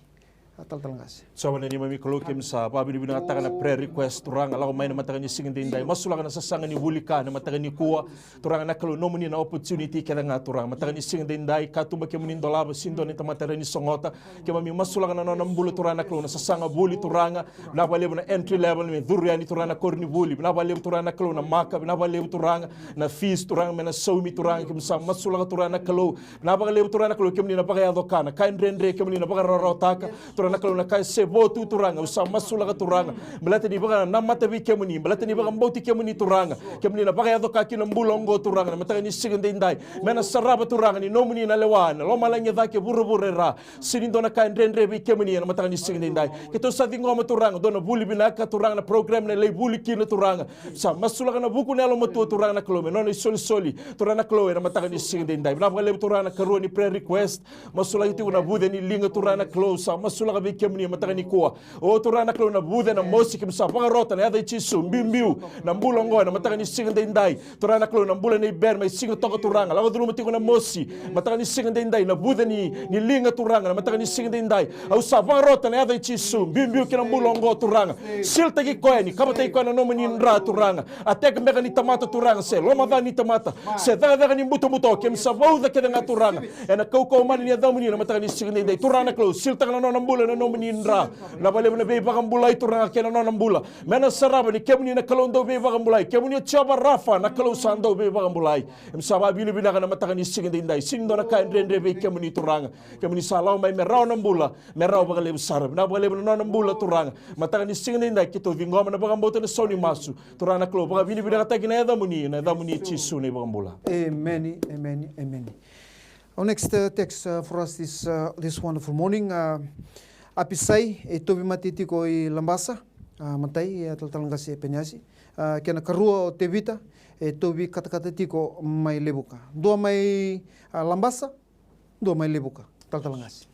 A, talatala qase. Jiova na neimami Kalou, keimami sa vakavinavinakataka na prayer request, Turaga, lako mai na mataka ni siga edaidai. Masulaka na sasaga ni vuli ka na mataka nikua. Turaga na Kalou, nomuni na opportunity kece ga, Turaga. Mataka ni siga edaidai, katuba kemuni dolava, sega ni dua na tamata rawa ni sogota. Keimami masulaka na nona bula, Turaga na Kalou, na sasaga vuli, Turaga. Vinaka vakalevu na entry level me curu yani, Turaga, na koronivuli. Vinaka vakalevu, Turaga na Kalou, na maka. Vinaka vakalevu, Turaga, na fees, Turaga, me na saumi, Turaga. Keimami sa masulaka, Turaga na Kalou, vinaka vakalevu, Turaga na Kalou, kemuni na vakayaco ka, na ka e dredre kemuni na vakarawarawataka, Turaga na Kalou, na ka e se vo tu, Turaga. Au sa masulaka, Turaga, baleta ni vakanamata vei kemuni, baleta ni vakabauti kemuni, Turaga. Kemuni na vakayaco ka ki na bula oqo, Turaga, na mataka ni siga edaidai. Me na sarava, Turaga, ni nomuni na lewa ena lomalagi e ca kei vuravura e ra. Sega ni dua na ka e dredre vei kemuni ena mataka ni siga edaidai. Keitou sa ciqoma, Turaga, dua na vuli vinaka, Turaga, na program na lai vuli kina, Turaga. Sa masulaka na vuku ni yalomatua, Turaga na Kalou, me nona isolisoli, Turaga na Kalou, ena mataka ni siga edaidai. Vinaka vakalevu, Turaga, na karua ni prayer request. Masulaki tiko na vuce ni liga, Turaga na Kalou. Sa masulaka vei kemuni ena mataka nikua. O Turaga na Kalou, na vuce na mosi, keimami sa vakarota ena yaca i Jisu, biubiu na bula oqo ena mataka ni siga edaidai. Turaga na Kalou, na bula nei Ben mai Sigatoka, Turaga, lako curuma tiko na mosi mataka ni siga edaidai, na vuce ni, ni liga, Turaga, na mataka ni siga edaidai. Au sa vakarota ena yaca i Jisu, biubiu ki na bula oqo, Turaga. Sealetaki koya, ni kavataki koya na nomuni dra, Turaga. Attack beka ni tamata, Turaga, se lomaca ni tamata, se cakacaka ni butobuto, keimami sa vauca kece ga, Turaga, ena kaukauwa mana ni yacamuni na mataka ni siga edaidai. Turaga na Kalou, sealetaka na nona bula na nomuni dra. Vinaka vakalevu na veivakabulai, Turaga, kei na nona bula. Me na sarava ni kemuni na Kalou dau veivakabulai. Kemuni o Jiova Rafa, na Kalou sa dau veivakabulai. Keimami sa vakavinavinaka na mataka ni siga edaidai. Sega ni dua na ka e dredre vei kemuni, Turaga. Kemuni sa lako mai me rawa na bula, me rawa vakalevu sara. Vinaka vakalevu na nona bula, Turaga. Mataka ni siga edaidai keitou ciqoma na vakabauta, na sau ni masu. Turaga na Kalou, vakavinavinakataki na yacamuni, na yacamuni Jisu na iVakabula. Emeni, emeni, emeni. Our next uh, text uh, for us this uh, this wonderful morning. Uh, Apisai e tauvi mate tiko i Labasa, uh, matai, e talatala qase e Peniasi. Uh, kena karua o Tevita e tauvi katakata tiko mai Levuka. Dua mai uh, Labasa, dua mai Levuka. Talatala qase.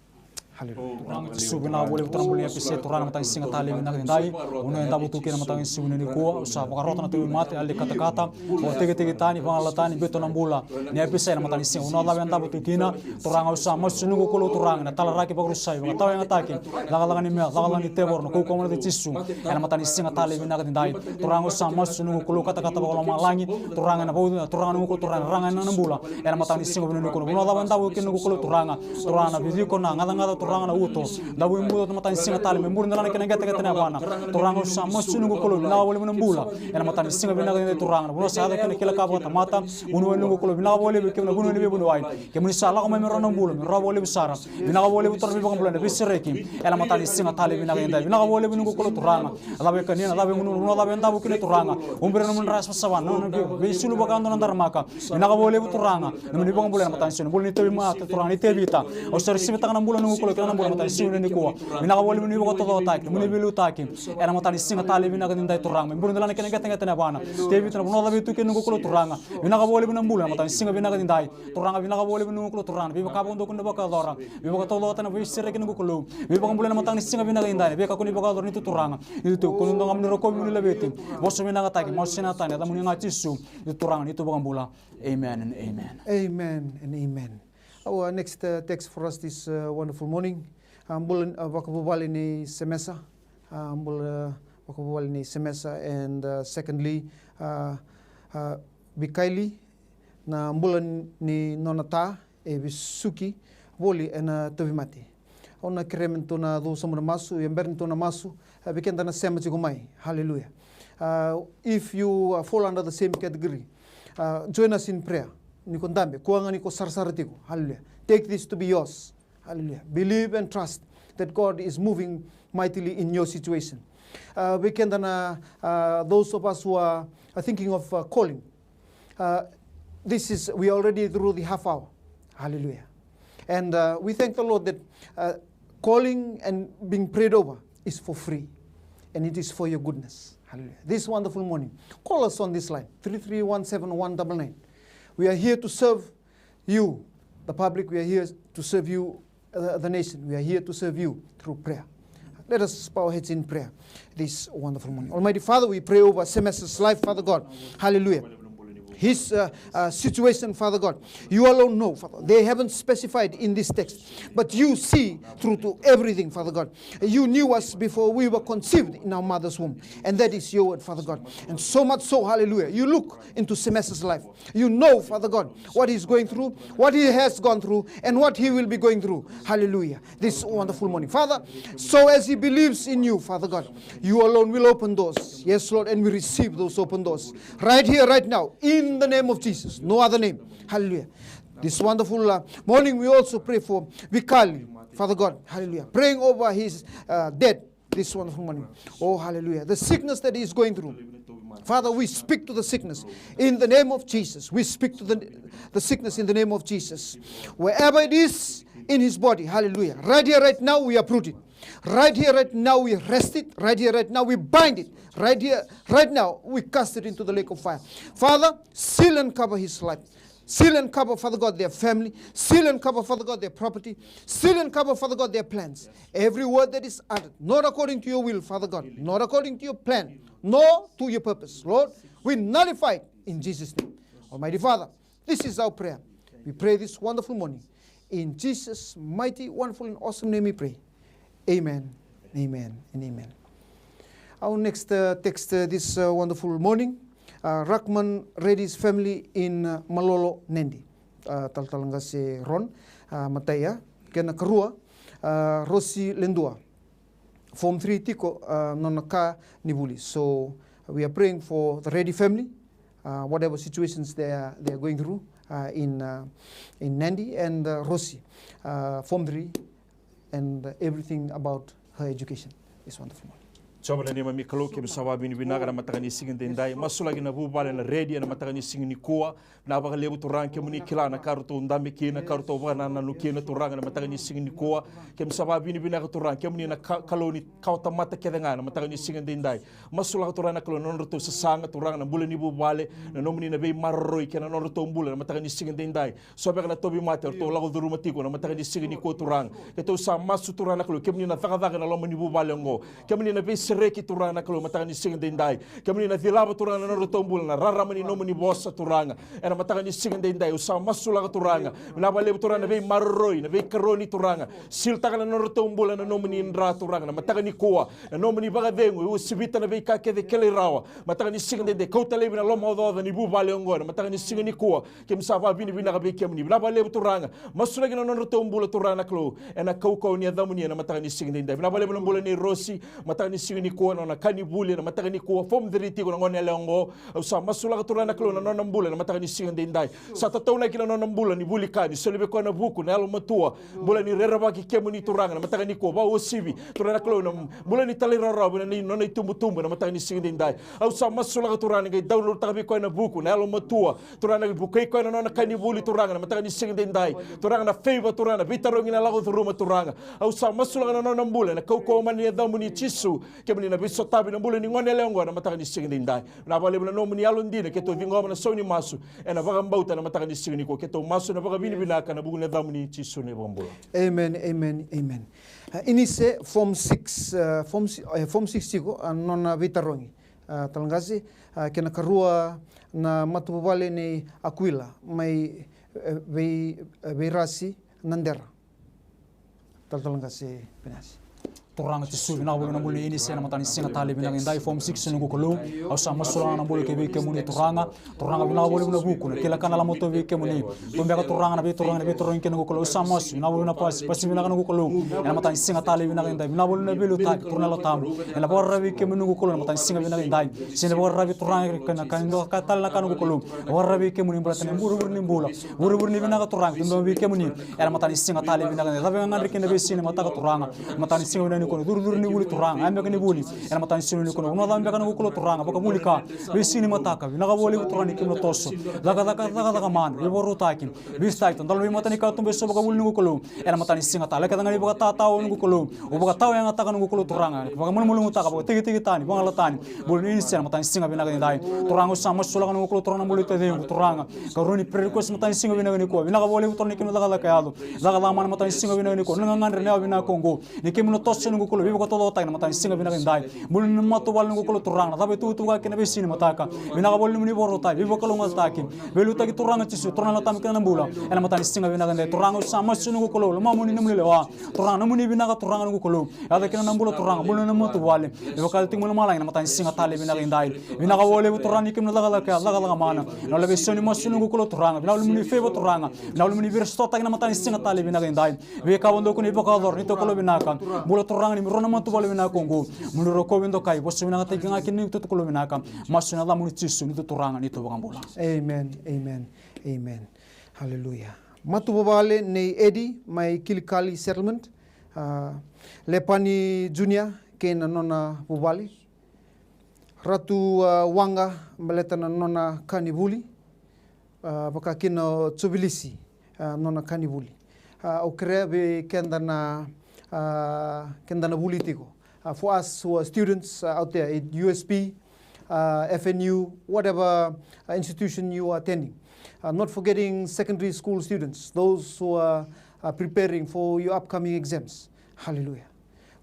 Haleluya. Turaga Jisu, vinaka vakalevu Turaga, bula ni Apisai, Turaga, na mataka ni siga talei vinaka edaidai. Vanua e davo tu kina na mataka ni siga nikua, au sa vakarota na tauvi mate, yali katakata, vakatekiteki tani, vagalalataki, biuta na bula ni Apisai na mataka ni siga. Vanua cava e davo tu kina, Turaga, au sa masu ni noqu Kalou, Turaga, na talaraki, vakarusai, vakatawayagataki, cakacaka ni meca, cakacaka ni tevoro, na kaukauwa ni yaca i Jisu. Ena mataka ni siga talei vinaka edaidai, Turaga, au sa masu ni noqu Kalou, katakata vakalomalagi, Turaga, na vau, Turaga, noqu Kalou, Turaga, raga ena nona bula. Ena mataka ni siga vinaka nikua, vanua cava e davo kina noqu Kalou, Turaga, Turaga, na viciko, na gacagaca, Turaga, na uto, davo i buca, na mataka ni siga talei, me bula na kena qeteqete na yavana. Turaga, au sa masu ni noqu Kalou, vinaka vakalevu na bula. Ena mataka ni siga vinaka edaidai, Turaga, na vanua sa yaco kina kila ka vakatamata. Vuniwai ni noqu Kalou, vinaka vakalevu, kemuni na vuniwai ni veivuniwai. Kemuni sa lako mai me rawa na bula, me rawa vakalevu sara. Vinaka vakalevu, Turaga, na veivakabulai, na veisereki. Ena mataka ni siga talei vinaka edaidai, vinaka vakalevu noqu Kalou, Turaga. Na cava e kania, na cava e gunu, na cava e davo kina, Turaga. Ubi ira na nomuni dra savasava, na, na vei, veisulu vakadua na daramaka. Vinaka vakalevu, Turaga, na nomuni vakabulai ena mataka ni siga, na bula ni tauvi mate, Turaga, ni Tevita. Au sa risivataka na bula ni noqu Kalou, kei na bula ena mataka ni siga nikua. Vinaka vakalevu ni vakatotogotaki, na nomuni veiliutaki. Ena mataka ni siga talei vinaka edaidai, Turaga, me bula na kena qeteqete na yavana. Tevita, na vanua cava e tu kina noqu Kalou, Turaga. Vinaka vakalevu na bula ena mataka ni siga vinaka edaidai. Turaga, vinaka vakalevu noqu Kalou, Turaga, na veivakavakadua ko ni vakayacora. Veivakatotogotaki, na veisereki noqu Kalou. Veivakabulai ena mataka ni siga vinaka edaidai, na veika ko ni vakayacora, ni tu, Turaga. Ni tu, ko ni dau qai ni rokovi, mo ni laveti. Vosa vinakataki, masu sena tani, yacamuni ga Jisu. Ni tu, Turaga, ni tu vakabula. Amen and amen. Amen and amen. Our next uh, text for us this uh, wonderful morning. Uh, bula uh, vakavuvale ni Semesa. Uh, bula uh, vakavuvale ni Semesa, and uh, secondly, uh, uh, Vikaili, na bula ni nona ta e vesuki voli ena tauvimate. Au na kerea me tou na cou sobu na masu, ia bera ni tou na masu, a, vei keda na sema tiko mai. Hallelujah. Uh, if you uh, fall under the same category, uh, join us in prayer. Ni ko dabe, kua ga ni ko sarasara tiko. Hallelujah. Take this to be yours. Hallelujah. Believe and trust that God is moving mightily in your situation. Uh, vei keda na, uh, those of us who are, are thinking of uh, calling, uh, this is, we are already through the half hour. Hallelujah. And uh, we thank the Lord that uh, calling and being prayed over is for free. And it is for your goodness. Hallelujah. This wonderful morning, call us on this line, three three one seven one double nine. We are here to serve you, the public. We are here to serve you, uh, the nation. We are here to serve you through prayer. Let us bow our heads in prayer this wonderful morning. Almighty Father, we pray over Semesa's life, Father God. Hallelujah. His uh, uh, situation, Father God. You alone know, Father. They haven't specified in this text, but you see through to everything, Father God. You knew us before we were conceived in our mother's womb, and that is your word, Father God. And so much so, hallelujah, you look into Semesa's life. You know, Father God, what he's going through, what he has gone through, and what he will be going through. Hallelujah. This wonderful morning, Father. So as he believes in you, Father God, you alone will open doors. Yes, Lord, and we receive those open doors right here, right now, in the name of Jesus. No other name. Hallelujah. This wonderful uh, morning, we also pray for Vikali, Father God. Hallelujah. Praying over his uh, dad this wonderful morning. Oh, hallelujah. The sickness that he is going through. Father, we speak to the sickness in the name of Jesus. We speak to the, the sickness in the name of Jesus. Wherever it is in his body, hallelujah. Right here, right now, we uproot it. Right here, right now, we arrest it. Right here, right now, we bind it. Right here, right now, we cast it into the lake of fire. Father, seal and cover his life. Seal and cover, Father God, their family. Seal and cover, Father God, their property. Seal and cover, Father God, their plans. Every word that is uttered, not according to your will, Father God, not according to your plan, nor to your purpose, Lord, we nullify it in Jesus' name. Almighty Father, this is our prayer. We pray this wonderful morning. In Jesus' mighty, wonderful, and awesome name we pray. Amen, amen, and amen. Our next uh, text uh, this uh, wonderful morning, uh, Rahman Reddy's family in uh, Malolo, Nadi. Uh, talatala qase Ron, uh, matai, kena karua, uh, Rosi Ledua. Form three tiko, uh, nona ka ni vuli. So we are praying for the Reddy family, uh, whatever situations they are, they are going through, uh, in, uh, in Nadi and, uh, Rosi, uh, Form three, and, uh, everything about her education this wonderful morning. Jiova na neimami Kalou, keimami sa vakavinavinaka na mataka ni siga edaidai. Masulaki na vuvale na Reddy ena mataka ni siga nikua. Na vakalevu Turaga, kemuni kila na ka ratou dabe kina, na ka ratou vakanananu kina Turaga ena mataka ni siga nikua. Keimami sa vakavinavinaka Turaga, kemuni na ka, Kalou ni kawatamata kece ga ena mataka ni siga edaidai. Masulaka Turaga na Kalou na nodratou sasaga Turaga na bula ni vuvale, na nomuni na veimaroroi kei na nodratou bula ena mataka ni siga edaidai. So beka na tauvimate eratou lako curuma tiko ena mataka ni siga nikua Turaga. Keitou sa masu Turaga na Kalou, kemuni na cakacaka ena loma ni vuvale oqo. Kemuni na veisereki Turaga na Kalou mataka ni siga edaidai. Kemuni na cilava Turaga na nodratou bula na rarama ni nomuni vosa Turaga. Ena mataka ni siga edaidai au sa masulaka Turaga. Vinaka vakalevu Turaga na veimaroroi, na veikaroni Turaga. Siltaka na nodratou bula na nomuni dra Turaga na mataka nikua. Na nomuni vakacegu e uasivita na veika kece e kilai rawa. Mataka ni siga edaidai kauta laivi na lomaocaoca ni vuvale oqo ena mataka ni siga nikua. Keimami sa vakavinavinaka vei kemuni. Vinaka vakalevu Turaga. Masulaki na nodratou bula Turaga na Kalou. Ena kaukauwa ni yacamuni ena mataka ni siga edaidai. Vinaka vakalevu na bula nei Rosi. Mataka ni siga nikua na nona ka ni vuli ena mataka nikua. Form three tiko na gone yalewa oqo. Au sa masulaka Turaga na Kalou na nona bula ena mataka ni siga edaidai. Sa tataunaki na nona bula ni vuli ka ni soli vei koya na vuku na yalomatua. Bula ni rerevaki kemuni Turaga na mataka nikua. Vakauasivi Turaga na Kalou na bula ni talairawarawa vei na nona itubutubu ena mataka ni siga edaidai. Au sa masulaka Turaga ni qai download taka vei koya na vuku na yalomatua. Turaga na vukei koya na nona ka ni vuli Turaga na mataka ni siga edaidai. Turaga na favor Turaga na veitarogi na lako curuma Turaga. Au sa masulaka na nona bula ena kaukauwa mana ni yacamuni Jisu. Kemuni na veisotavi na bula ni gone yalewa oqo ena mataka ni siga edaidai. Vinaka vakalevu na nomuni yalodina keitou ciqoma na sau ni masu. Ena vakabauta ena mataka ni siga nikua keitou masu ena vakavinavinaka ena vuku ni yacamuni Jisu na iVakabula. Amen, amen, amen. Uh, Inise form six, uh, form si-, uh, form six tiko, uh, nona veitarogi. Uh, Talaqase, uh, kena karua na matavuvale nei Akuila mai, uh, vei, uh, Veirasi Nadera. Talatala Qase Penasi. Turaga Jisu, vinaka vakalevu na bula nei Inise ena mataka ni siga tale vinaka edai, form six noqu Kalou. Au sa masulaka na bula ki vei kemuni Turaga. Turaga vinaka vakalevu na vuku, na kila ka na lama tu vei kemuni. Tu beka Turaga na veitarogi, na veitarogi kei noqu Kalou. Au sa masu, vinaka vakalevu na pasi, pasi vinaka noqu Kalou. Ena mataka ni siga tale vinaka edai, vinaka vakalevu na veiliutaki, Turaga na Yalo Tabu. Ena vakararavi vei kemuni noqu Kalou, ena mataka ni siga vinaka edai. Sega ni vakararavi Turaga, ka na ka ni dua ka tale na ka noqu Kalou. Vakararavi vei kemuni, bula tani vurevure ni bula. Vurevure ni vinaka Turaga, tu beka vei kemuni. Ena mataka ni siga tale vinaka edai, cava e gadreva kina veisiga ni mataka Turaga. Mataka ni siga vinaka nikua, curucuru ni vuli Turaga, a beka ni vuli. Ena mataka ni siga nikua, vanua cava beka noqu Kalou Turaga, vakavuli ka. Veisiga ni mataka, vinaka vakalevu Turaga ni kemuni na toso. Cakacaka, cakacaka mana, veivakarautaki. Veisitaki, tadalo vei matanikatuba eso vakavuli noqu Kalou. Ena mataka ni siga tale, kece ga ni vakatatawa noqu Kalou. Au vakatawayagataka noqu Kalou Turaga. Vakamalumalumutaka, vakatekiteki tani, vagala tani. Bula ni Inise ena mataka ni siga vinaka edai. Turaga au sa masulaka noqu Kalou Turaga na bula ni taciqu Turaga. Karua ni prayer request mataka ni siga vinaka nikua. Vinaka vakalevu Turaga ni kemuni na cakacaka yaco. Cakacaka mana mataka ni siga vinaka nikua. Na gagadre na yawa vinaka oqo. Ni kemuni na toso noqu Kalou, veivakatotogotaki na mataka ni siga vinaka edai. Bula ni matavuvale noqu Kalou Turaga, na cava e tuvatuva kina veisiga ni mataka. Vinaka vakalevu nomuni vakarautaki, veivakalougatataki. Veiliutaki Turaga Jisu, Turaga na Yalo Tabu kina na bula. Ena mataka ni siga vinaka edai, Turaga au sa masu noqu Kalou, lomamuni nomuni lewa. Turaga nomuni vinaka Turaga noqu Kalou. Yaco kina na bula Turaga, bula na matavuvale. Veivakayali tiko mai lomalagi na mataka ni siga tale vinaka edai. Vinaka vakalevu Turaga ni kemuni na cakacaka, cakacaka mana. Na lave sau ni masu noqu Kalou Turaga. Vinaka nomuni favor Turaga. Vinaka nomuni veisotavi na mataka ni siga tale vinaka edai. Veika vakadua ko ni vakayacora, ni Kalou vinaka. Bula Turaga ni bula na matavuvale vinaka oqo. Mo ni rokovi dokai, vosa vinakataki ga kina ni Kalou vinaka. Masu ena yacamuni Jisu ni Turaga ni Vakabula. Amen, amen, amen. Hallelujah. Matavuvale nei Eddie mai Kilikali Settlement. Ah, Lepani Junior kei na nona vuvale. Ratu, ah, Waqa baleta na nona ka ni vuli. Ah, vaka kina o Jovilisi, ah, nona ka ni vuli. Ah, au kerea vei keda na, ah, keda na vuli tiko. Ah, for us who are students, ah, out there at U S P, ah, F N U, whatever, ah, institution you are attending. Ah, not forgetting secondary school students, those who are, are preparing for your upcoming exams. Hallelujah.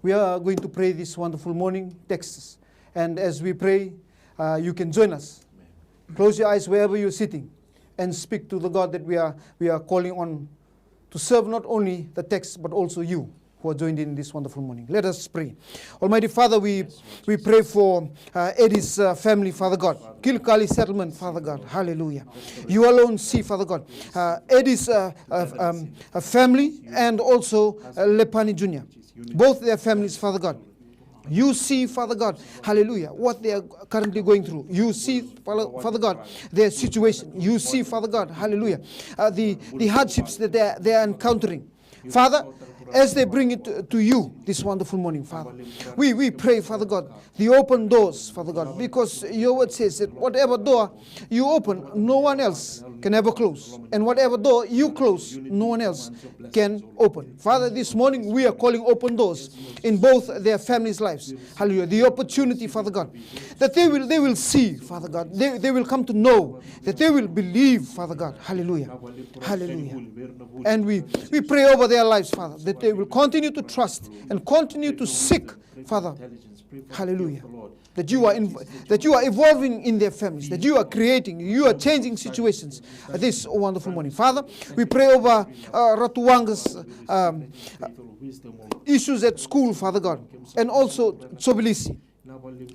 We are going to pray this wonderful morning, texts. And as we pray, uh, you can join us. Close your eyes wherever you're sitting and speak to the God that we are, we are calling on to serve not only the text but also you who are joined in this wonderful morning. Let us pray. Almighty Father, we, we pray for, uh, Eddie's, uh, family, Father God. Kilikali settlement, Father God. Hallelujah. You alone see, Father God. Uh, Eddie's, uh, uh, um, uh, family and also, uh, Lepani Junior. Both their families, Father God. You see, Father God, hallelujah, what they are currently going through. You see, Father Father God, their situation. You see, Father God, hallelujah, uh, the, the hardships that they are, they are encountering. Father, as they bring it to, to you this wonderful morning, Father, we, we pray, Father God, the open doors, Father God, because your word says that whatever door you open, no one else can ever close. And whatever door you close, no one else can open. Father, this morning we are calling open doors in both their families' lives. Hallelujah. The opportunity, Father God, that they will, they will see, Father God. They, they will come to know, that they will believe, Father God. Hallelujah. Hallelujah. And we, we pray over their lives, Father, that they will continue to trust and continue to seek, Father. Hallelujah. That you are in, that you are evolving in their families, that you are creating, you are changing situations. Uh, this wonderful morning, Father, we pray over uh, Ratu Wanga's um, issues at school, Father God, and also Tsovilisi.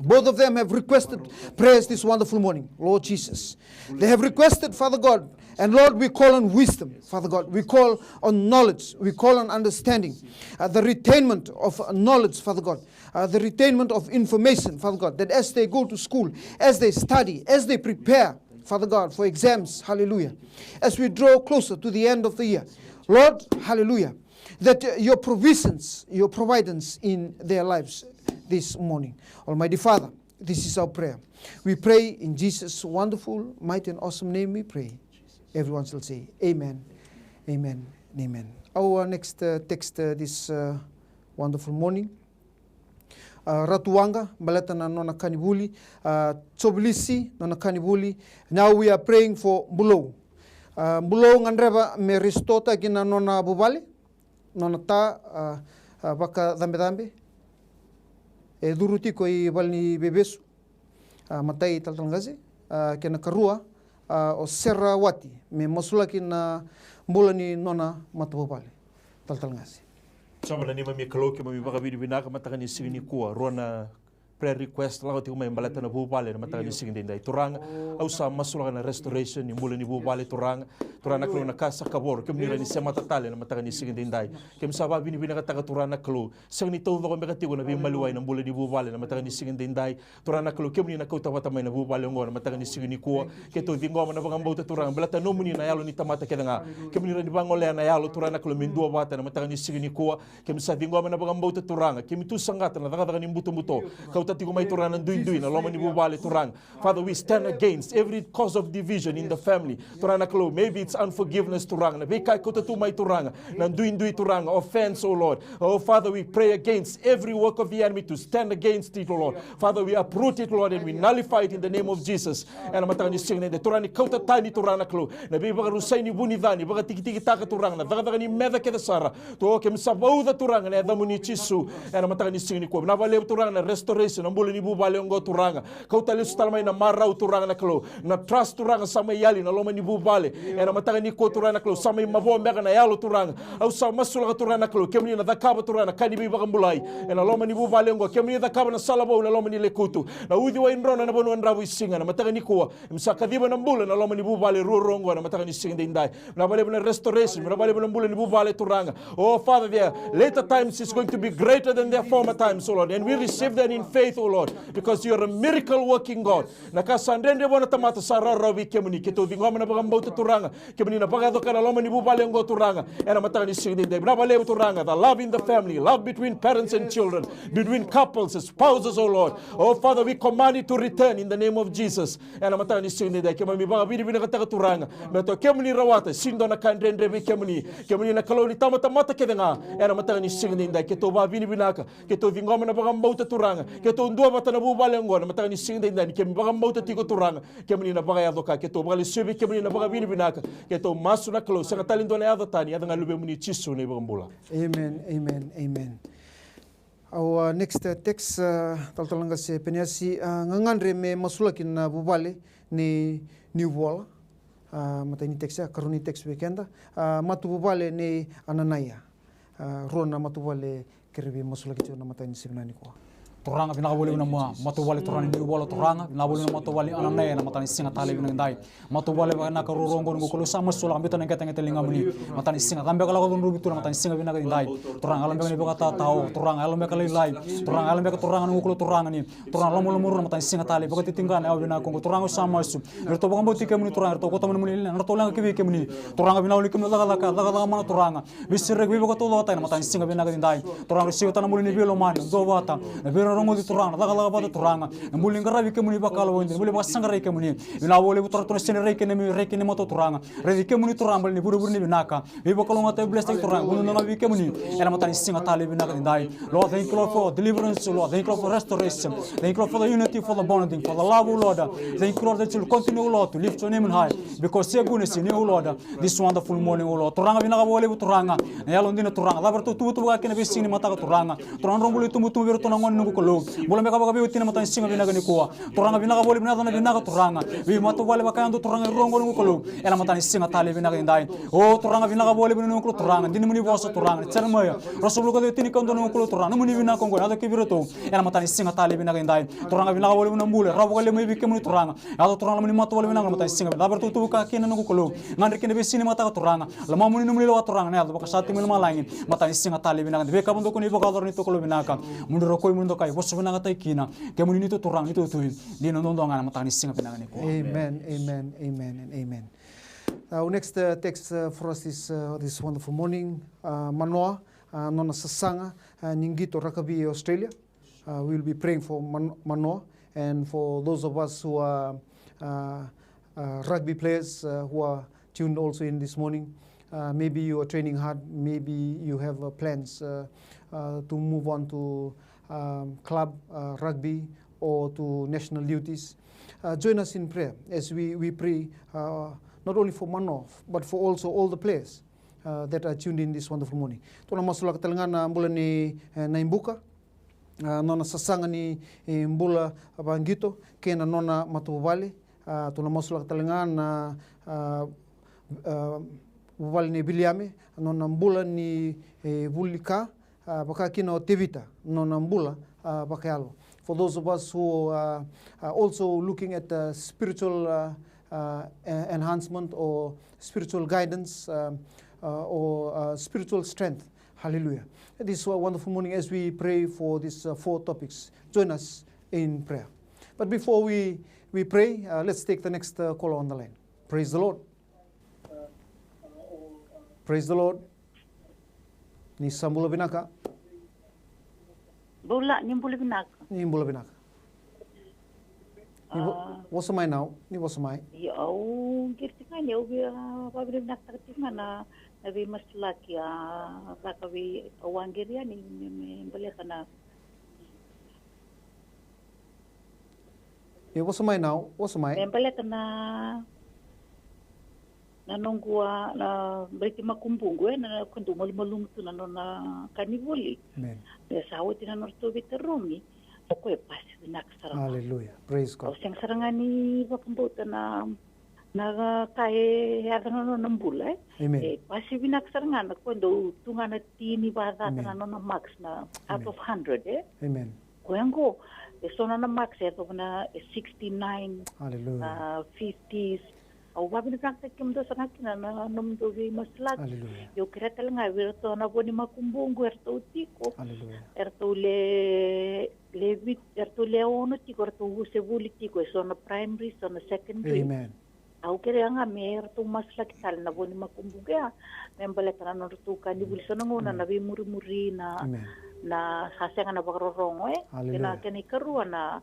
Both of them have requested prayers this wonderful morning, Lord Jesus. They have requested, Father God, and Lord, we call on wisdom, Father God. We call on knowledge. We call on understanding, uh, the retainment of knowledge, Father God, uh, the retainment of information, Father God, that as they go to school, as they study, as they prepare, Father God, for exams, hallelujah, as we draw closer to the end of the year, Lord, hallelujah, that uh, your provisions, your providence in their lives this morning. Almighty Father, this is our prayer. We pray in Jesus' wonderful, mighty, and awesome name we pray. Everyone shall say, Amen, Amen, and Amen. Our next uh, text uh, this uh, wonderful morning. Uh, Ratu Waqa, baleta na nona ka ni vuli. Uh, Tsovilisi, nona ka ni vuli. Now we are praying for Bulou. Uh, Bulou gadreva me restotaki na nona vuvale, nona ta, uh, uh, vakacabecabe. E curu tiko i vale ni veivesu. Uh, matai talatala qase, uh, kena karua, uh, o Sera Wati, me masulaki na bula ni nona matavuvale. Talatala qase. Sa mana ni mami Kalou, keimami vakavinavinaka mataka ni siga ni kua. Rua na prayer request lako tiko mai baleta na vuvale na mataka ni siga daidai. Turaga, au sa masulaka na restoration ni bula ni vuvale Turaga. Turaga na Kalou na ka sa kavoro, kemuni ra ni semata tale na mataka ni siga daidai. Keimami sa vakavinavinakataka Turaga na Kalou. Sega ni taucoko beka tiko na veimaliwai na bula ni vuvale na mataka ni siga daidai. Turaga na Kalou, kemuni na kauta vata mai na vuvale oqo na mataka ni siga ni kua. Keitou ciqoma na vakabauta Turaga, baleta nomuni na yalo ni tamata kece ga. Kemuni ra ni vagolea na yalo Turaga na Kalou me dua vata na mataka ni siga ni kua. Kemi sa ciqoma na vakabauta Turaga, kemi tu saqata na cakacaka ni butobuto. Kauta tiko mai Turaga na duidui na loma ni vuvale Turaga. Father, we stand against every cause of division in the family. Turaga na Kalou, maybe it's unforgiveness Turaga. Na veika e kauta tu mai Turaga, na duidui Turaga, offense, oh Lord. Oh Father, we pray against every work of the enemy to stand against it, oh Lord. Father, we uproot it, Lord, and we nullify it in the name of Jesus. Ena mataka ni siga nida Turaga ni kauta tani Turaga na Kalou. Na veivakarusai ni vu ni ca ni vakatikitikitaka Turaga, na cakacaka ni meca kece sara. Tou kemi sa vauca Turaga na yacamuni Jisu. Ena mataka ni siga ni kua. Na vakalevu Turaga na restoration, na bula ni vuvale oqo Turaga. Kauta lesu tale mai na marau Turaga na Kalou. Na trust Turaga sa mai yali na loma ni vuvale. Ena mataka ni kua Turaga na Kalou. Sa mai mavoa beka na yalo Turaga. Au sa masulaka Turaga na Kalou. Kemuni na cakava Turaga na ka ni veivakabulai. Ena loma ni vuvale oqo. Kemuni cakava na sala vou na loma ni lekutu. Na uciwai drona na vanua dravuisiga. Na mataka ni kua. Emi sa kaciva na bula na loma ni vuvale ruarua oqo na mataka ni siga daidai. Na vakalevu na restoration, na vakalevu na bula ni vuvale Turaga. Oh Father, their later times is going to be greater than their former times, oh Lord. And we receive that in faith, oh Lord, because you are a miracle working God. Na ka sa dredre vua na tamata sa rawarawa vei kemuni. Keitou ciqoma na vakabauta Turaga. Kemuni na vakayaco ka na loma ni vuvale oqo Turaga. Ena mataka ni siga daidai. Na vakalevu Turaga, the love in the family, love between parents and children, between couples, spouses, oh Lord. Oh Father, we command it to return in the name of Jesus. Ena mataka ni siga daidai, keimami vakavinavinakataka Turaga. Me toka kemuni rawata, sega ni dua na ka dredre vei kemuni. Kemuni na Kalou ni tamatamata kece ga. Ena mataka ni siga daidai, keitou vakavinavinaka. Keitou ciqoma na vakabauta Turaga. Keitou dua vata na vuvale oqo, na mataka ni siga daidai, ni keimami vakabauta tiko Turaga. Kemuni na vakayaco ka, keitou vakalesuya vei kemuni na vakavinavinaka. Keitou masu na Kalou, sega tale ni dua na yaca tani, yaca ga luvemuni Jisu na iVakabula. Amen, amen, amen. Our uh, next uh, text, uh, talatala qase Peniasi, uh, gagadre me masulaki na vuvale ni Niuvola. Uh, matai ni text, uh, karua ni text vei keda. Uh, matavuvale ni Ananaia. Uh, rua na matavuvale kere vei masulaki tiko na matai ni siga nikua. Turaga, vinaka vakalevu na ma-, matavuvale, Turaga, ni Niuvola, Turaga. Vinaka vakalevu na matavuvale Ananaia ena mataka ni siga talei vinaka edai. Matavuvale vinaka ruarua oqo, noqu Kalou, sa masulaka, biuta na qeteqete ligamuni. Mataka ni siga, cabe ka lako cudruvi tu ena mataka ni siga vinaka edai. Turaga, yalo beka ni vakatatao, Turaga, yalo beka lailai. Turaga, yalo beka, Turaga, noqu Kalou, Turaga, ni Turaga, lomalomarua na mataka ni siga talei, vakatitigana, e au vinaka oqo, Turaga, au sa masu. Eratou vakabauti kemuni, Turaga, eratou kauta mai na nomuni leqa, eratou leqa ki vei kemuni. Turaga, vinaka vakalevu kemuni na cakacaka, cakacaka mana, Turaga. Veisereki, veivakataucokotaki ena mataka ni siga vinaka edai. Turaga, raici vei iratou na bula ni veilomani, duavata, na veirarogoci, Turaga, na cakacaka vata, Turaga. Na bula ni qaravi kemuni vakayalo, na bula ni vakasaqarai kemuni. Vinaka vakalevu, Turaga, tu na seni rai kei na, rai kei na matou, Turaga. Raici kemuni, Turaga, baleta ni vurevure ni vinaka. Veivakalougatataki, bless taki, Turaga, vanua ga vei kemuni. Ena mataka ni siga talei vinaka edai. Lord, thank you, Lord, for deliverance, Lord. Thank you, Lord, for restoration. Thank you, Lord, for the unity, for the bonding, for the love, O Lord. Thank you, Lord, that you'll continue, O Lord, to lift your name on high. Because your goodness in you, O Lord. This wonderful morning, O Lord. Turaga, vinaka vakalevu, Turaga. Na yalodina, Turaga. Cava eratou tuvatuva kina ena veisiga ni mataka, Turaga. Turaga, drau buli tubutubu vei iratou na gone, noqu Kalou. Bula beka vakaveiwatini ena mataka ni siga vinaka nikua. Turaga, vinaka vakalevu na yaca na vinaka, Turaga. Veimatavuvale vakayadua, Turaga, e rua oqo, noqu Kalou. Ena mataka ni siga talei vinaka edai. O Turaga, vinaka vakalevu, noqu Kalou, Turaga. Dina nomuni vosa, Turaga. Jeremaia ruasagavulu ka ciwa, tinikadua, noqu Kalou, Turaga. Nomuni vinaka oqo, yaco ki vei iratou. Ena mataka ni siga talei vinaka edai. Turaga, vinaka vakalevu na bula, rawa vakalevu mai vei kemuni, Turaga. Yaco, Turaga, na nomuni matavuvale vinaka, na mataka ni siga, cava eratou tuva ka kina, noqu Kalou. Gadre kina ena veisiga ni mataka, Turaga. Lomamuni, nomuni lewa, Turaga, na yaco, vakasalataki mai lomalagi. Mataka ni siga talei vinaka, veika vakadua ko ni vakayacora, noqu Kalou vinaka. Mudou rokoi, mudou qai vosa vinakataki kina. Kemuni neitou Turaga, neitou Tui. Dina duadua ga ena mataka ni siga vinaka nikua. Amen, amen, amen, and amen. Our next, uh, text, uh, for us this, uh, this wonderful morning, uh, Manoa, uh, nona sasaga, uh, ni qito rakavi e Australia. Uh, we will be praying for Man-, Manoa, and for those of us who are, uh, uh, rugby players, uh, who are tuned also in this morning, uh, maybe you are training hard, maybe you have, uh, plans, uh, uh, to move on to, um, club, uh, rugby or to national duties. Uh, join us in prayer as we, we pray, uh, not only for Manoa, but for also all the players, uh, that are tuned in this wonderful morning. Tou na masulaka tale ga na bula nei, eh, Naibuka, ah, nona sasaga ni, eh, bula vaqito kei na nona matavuvale. Ah, tou na masulaka tale ga na, ah, ah, vuvale nei Viliame, nona bula ni, eh, vuli ka, ah, vaka kina o Tevita, nona bula, ah, vakayalo. For those of us who are, are also looking at, uh, spiritual, uh, uh, e-, enhancement or spiritual guidance, um, uh, or, uh, spiritual strength. Hallelujah. This, uh, wonderful morning as we pray for these, uh, four topics. Join us in prayer. But before we, we pray, uh, let's take the next, uh, caller on the line. Praise the Lord. Praise the Lord. Ni sa bula vinaka. Bula, ni bula vinaka. Ni bula vinaka. Ni vo-, ah, vosa mai Nau, ni vosa mai. Io, au qiri tiko ga ni au via, ah, vakavinavinakataka tiko ga na, na veimasulaki, ah, caka vei au, a qiri yani me, me baleta na Io, vosa mai Nau, vosa mai. Me baleta na, na noqu a, na Briti Makubuqu, e, na, na, ko dau malumalumu tu na nona ka ni vuli. Amen. E sa oti na nodratou veitarogi, o koya e pasi vinaka sara ga. Hallelujah. Praise God. Au sega sara ga ni vakabauta na, na ka e yaco na nona bula, e. Amen. E pasi vinaka sara ga, na koya dau tu ga na tini vakacaca na nona marks na out of hundred, e. Amen. Koya oqo, e so na nona marks e yacova na, e sixty-nine, hallelujah, ah, fifties. Au vakavinavinakataki kemudou sara ga kina na nomudou veimasulaki. Hallelujah. Au kerea tale ga vei iratou na vo ni Makubuqu, eratou tiko. Hallelujah. Eratou le, le vit-, eratou le ono tiko, eratou se vuli tiko, e so na primary, so na secondary. Amen. Au kerea ga me ratou masulaki tale na vo ni Makubuqu ya, me baleta na nodratou ka ni vuli, so na gauna na veimurimuri, na, amen, na sa sega na vakarorogo, e. Hallelujah. Kena, kena ikarua na,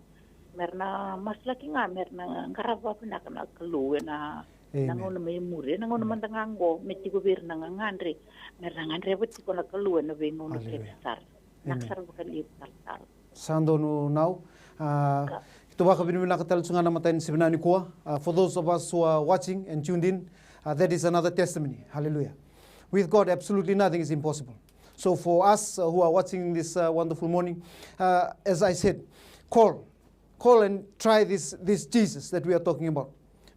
me ra na masulaki ga me ra na qarava vinaka na Kalou ena, na, amen, gauna mai muri, ena gauna, amen, mada ga oqo me tiko vei ira na gagadre, me ra na gadreva tiko na Kalou ena veigauna kece sara. Hallelujah. Amen. Vinaka sara vakalevu talatala. Sa donu Nau. Ah, keitou vakavinavinaka tale tu ga na mataka ni siga vinaka nikua. Ah, for those of us who are watching and tuned in, ah, that is another testimony. Hallelujah. With God, absolutely nothing is impossible. So for us, uh, who are watching this, uh, wonderful morning, uh, as I said, call. Call and try this, this Jesus that we are talking about.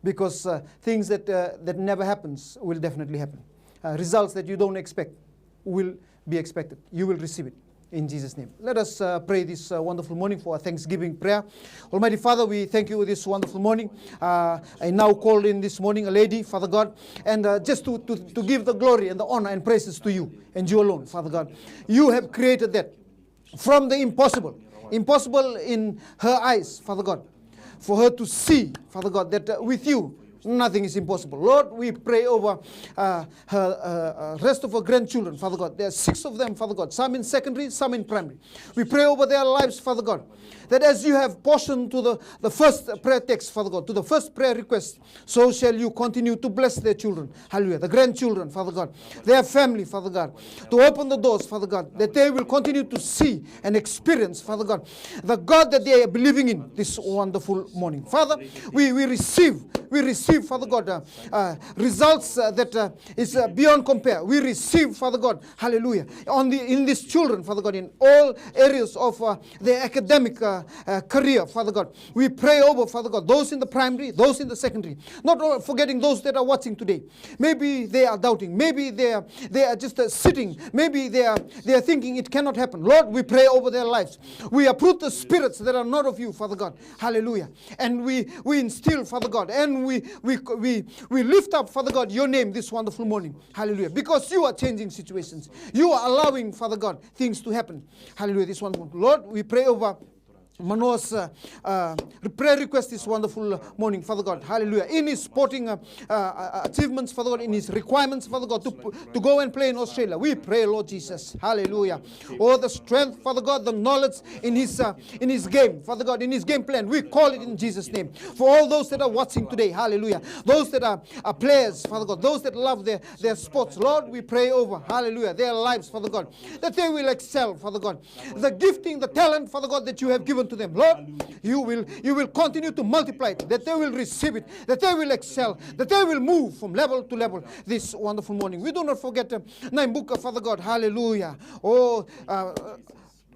Because, uh, things that, uh, that never happens will definitely happen. Uh, results that you don't expect will be expected. You will receive it. In Jesus' name. Let us uh, pray this uh, wonderful morning for our Thanksgiving prayer. Almighty Father, we thank you this wonderful morning. Uh, I now call in this morning a lady, Father God, and uh, just to, to, to give the glory and the honor and praises to you and you alone, Father God. You have created that from the impossible, impossible in her eyes, Father God, for her to see, Father God, that uh, with you nothing is impossible. Lord, we pray over uh, her uh, uh, rest of her grandchildren, Father God. There are six of them, Father God. Some in secondary, some in primary. We pray over their lives, Father God, that as you have portioned to the, the first prayer text, Father God, to the first prayer request, so shall you continue to bless their children. Hallelujah. The grandchildren, Father God, their family, Father God, to open the doors, Father God, that they will continue to see and experience, Father God, the God that they are believing in this wonderful morning. Father, we, we receive, we receive, Father God, uh, uh, results uh, that uh, is uh, beyond compare. We receive, Father God, hallelujah, on the in these children, Father God, in all areas of uh, their academic uh, uh, career, Father God. We pray over, Father God, those in the primary, those in the secondary, not forgetting those that are watching today. Maybe they are doubting. Maybe they are, they are just uh, sitting. Maybe they are, they are thinking it cannot happen. Lord, we pray over their lives. We uproot the spirits that are not of you, Father God. Hallelujah. And we, we instill, Father God, and we, we, we, we lift up, Father God, your name this wonderful morning. Hallelujah. Because you are changing situations. You are allowing, Father God, things to happen. Hallelujah. This wonderful. Lord, we pray over Manoa's uh, uh, prayer request this wonderful morning, Father God. Hallelujah. In his sporting uh, uh, uh, achievements, Father God, in his requirements, Father God, to, to go and play in Australia. We pray, Lord Jesus. Hallelujah. Oh, the strength, Father God, the knowledge in his uh, in his game, Father God, in his game plan. We call it in Jesus' name. For all those that are watching today, hallelujah. Those that are, are players, Father God, those that love their, their sports, Lord, we pray over, hallelujah, their lives, Father God, that they will excel, Father God. The gifting, the talent, Father God, that you have given to them, Lord, you will you will continue to multiply it, that they will receive it, that they will excel, that they will move from level to level this wonderful morning. We do not forget uh, Naibuka, Father God, hallelujah. Oh, uh,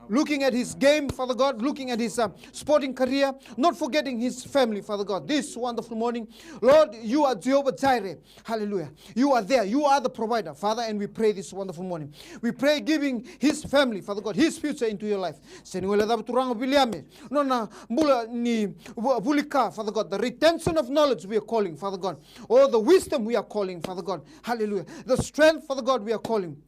looking at his game, Father God, looking at his uh, sporting career, not forgetting his family, Father God. This wonderful morning, Lord, you are Jehovah Jireh. Hallelujah. You are there. You are the provider, Father, and we pray this wonderful morning. We pray giving his family, Father God, his future into your life. Seni wale cava Turaga Viliame, nona bula ni vu- vulika, Father God. The retention of knowledge we are calling, Father God. Oh, the wisdom we are calling, Father God. Hallelujah. The strength, Father God, we are calling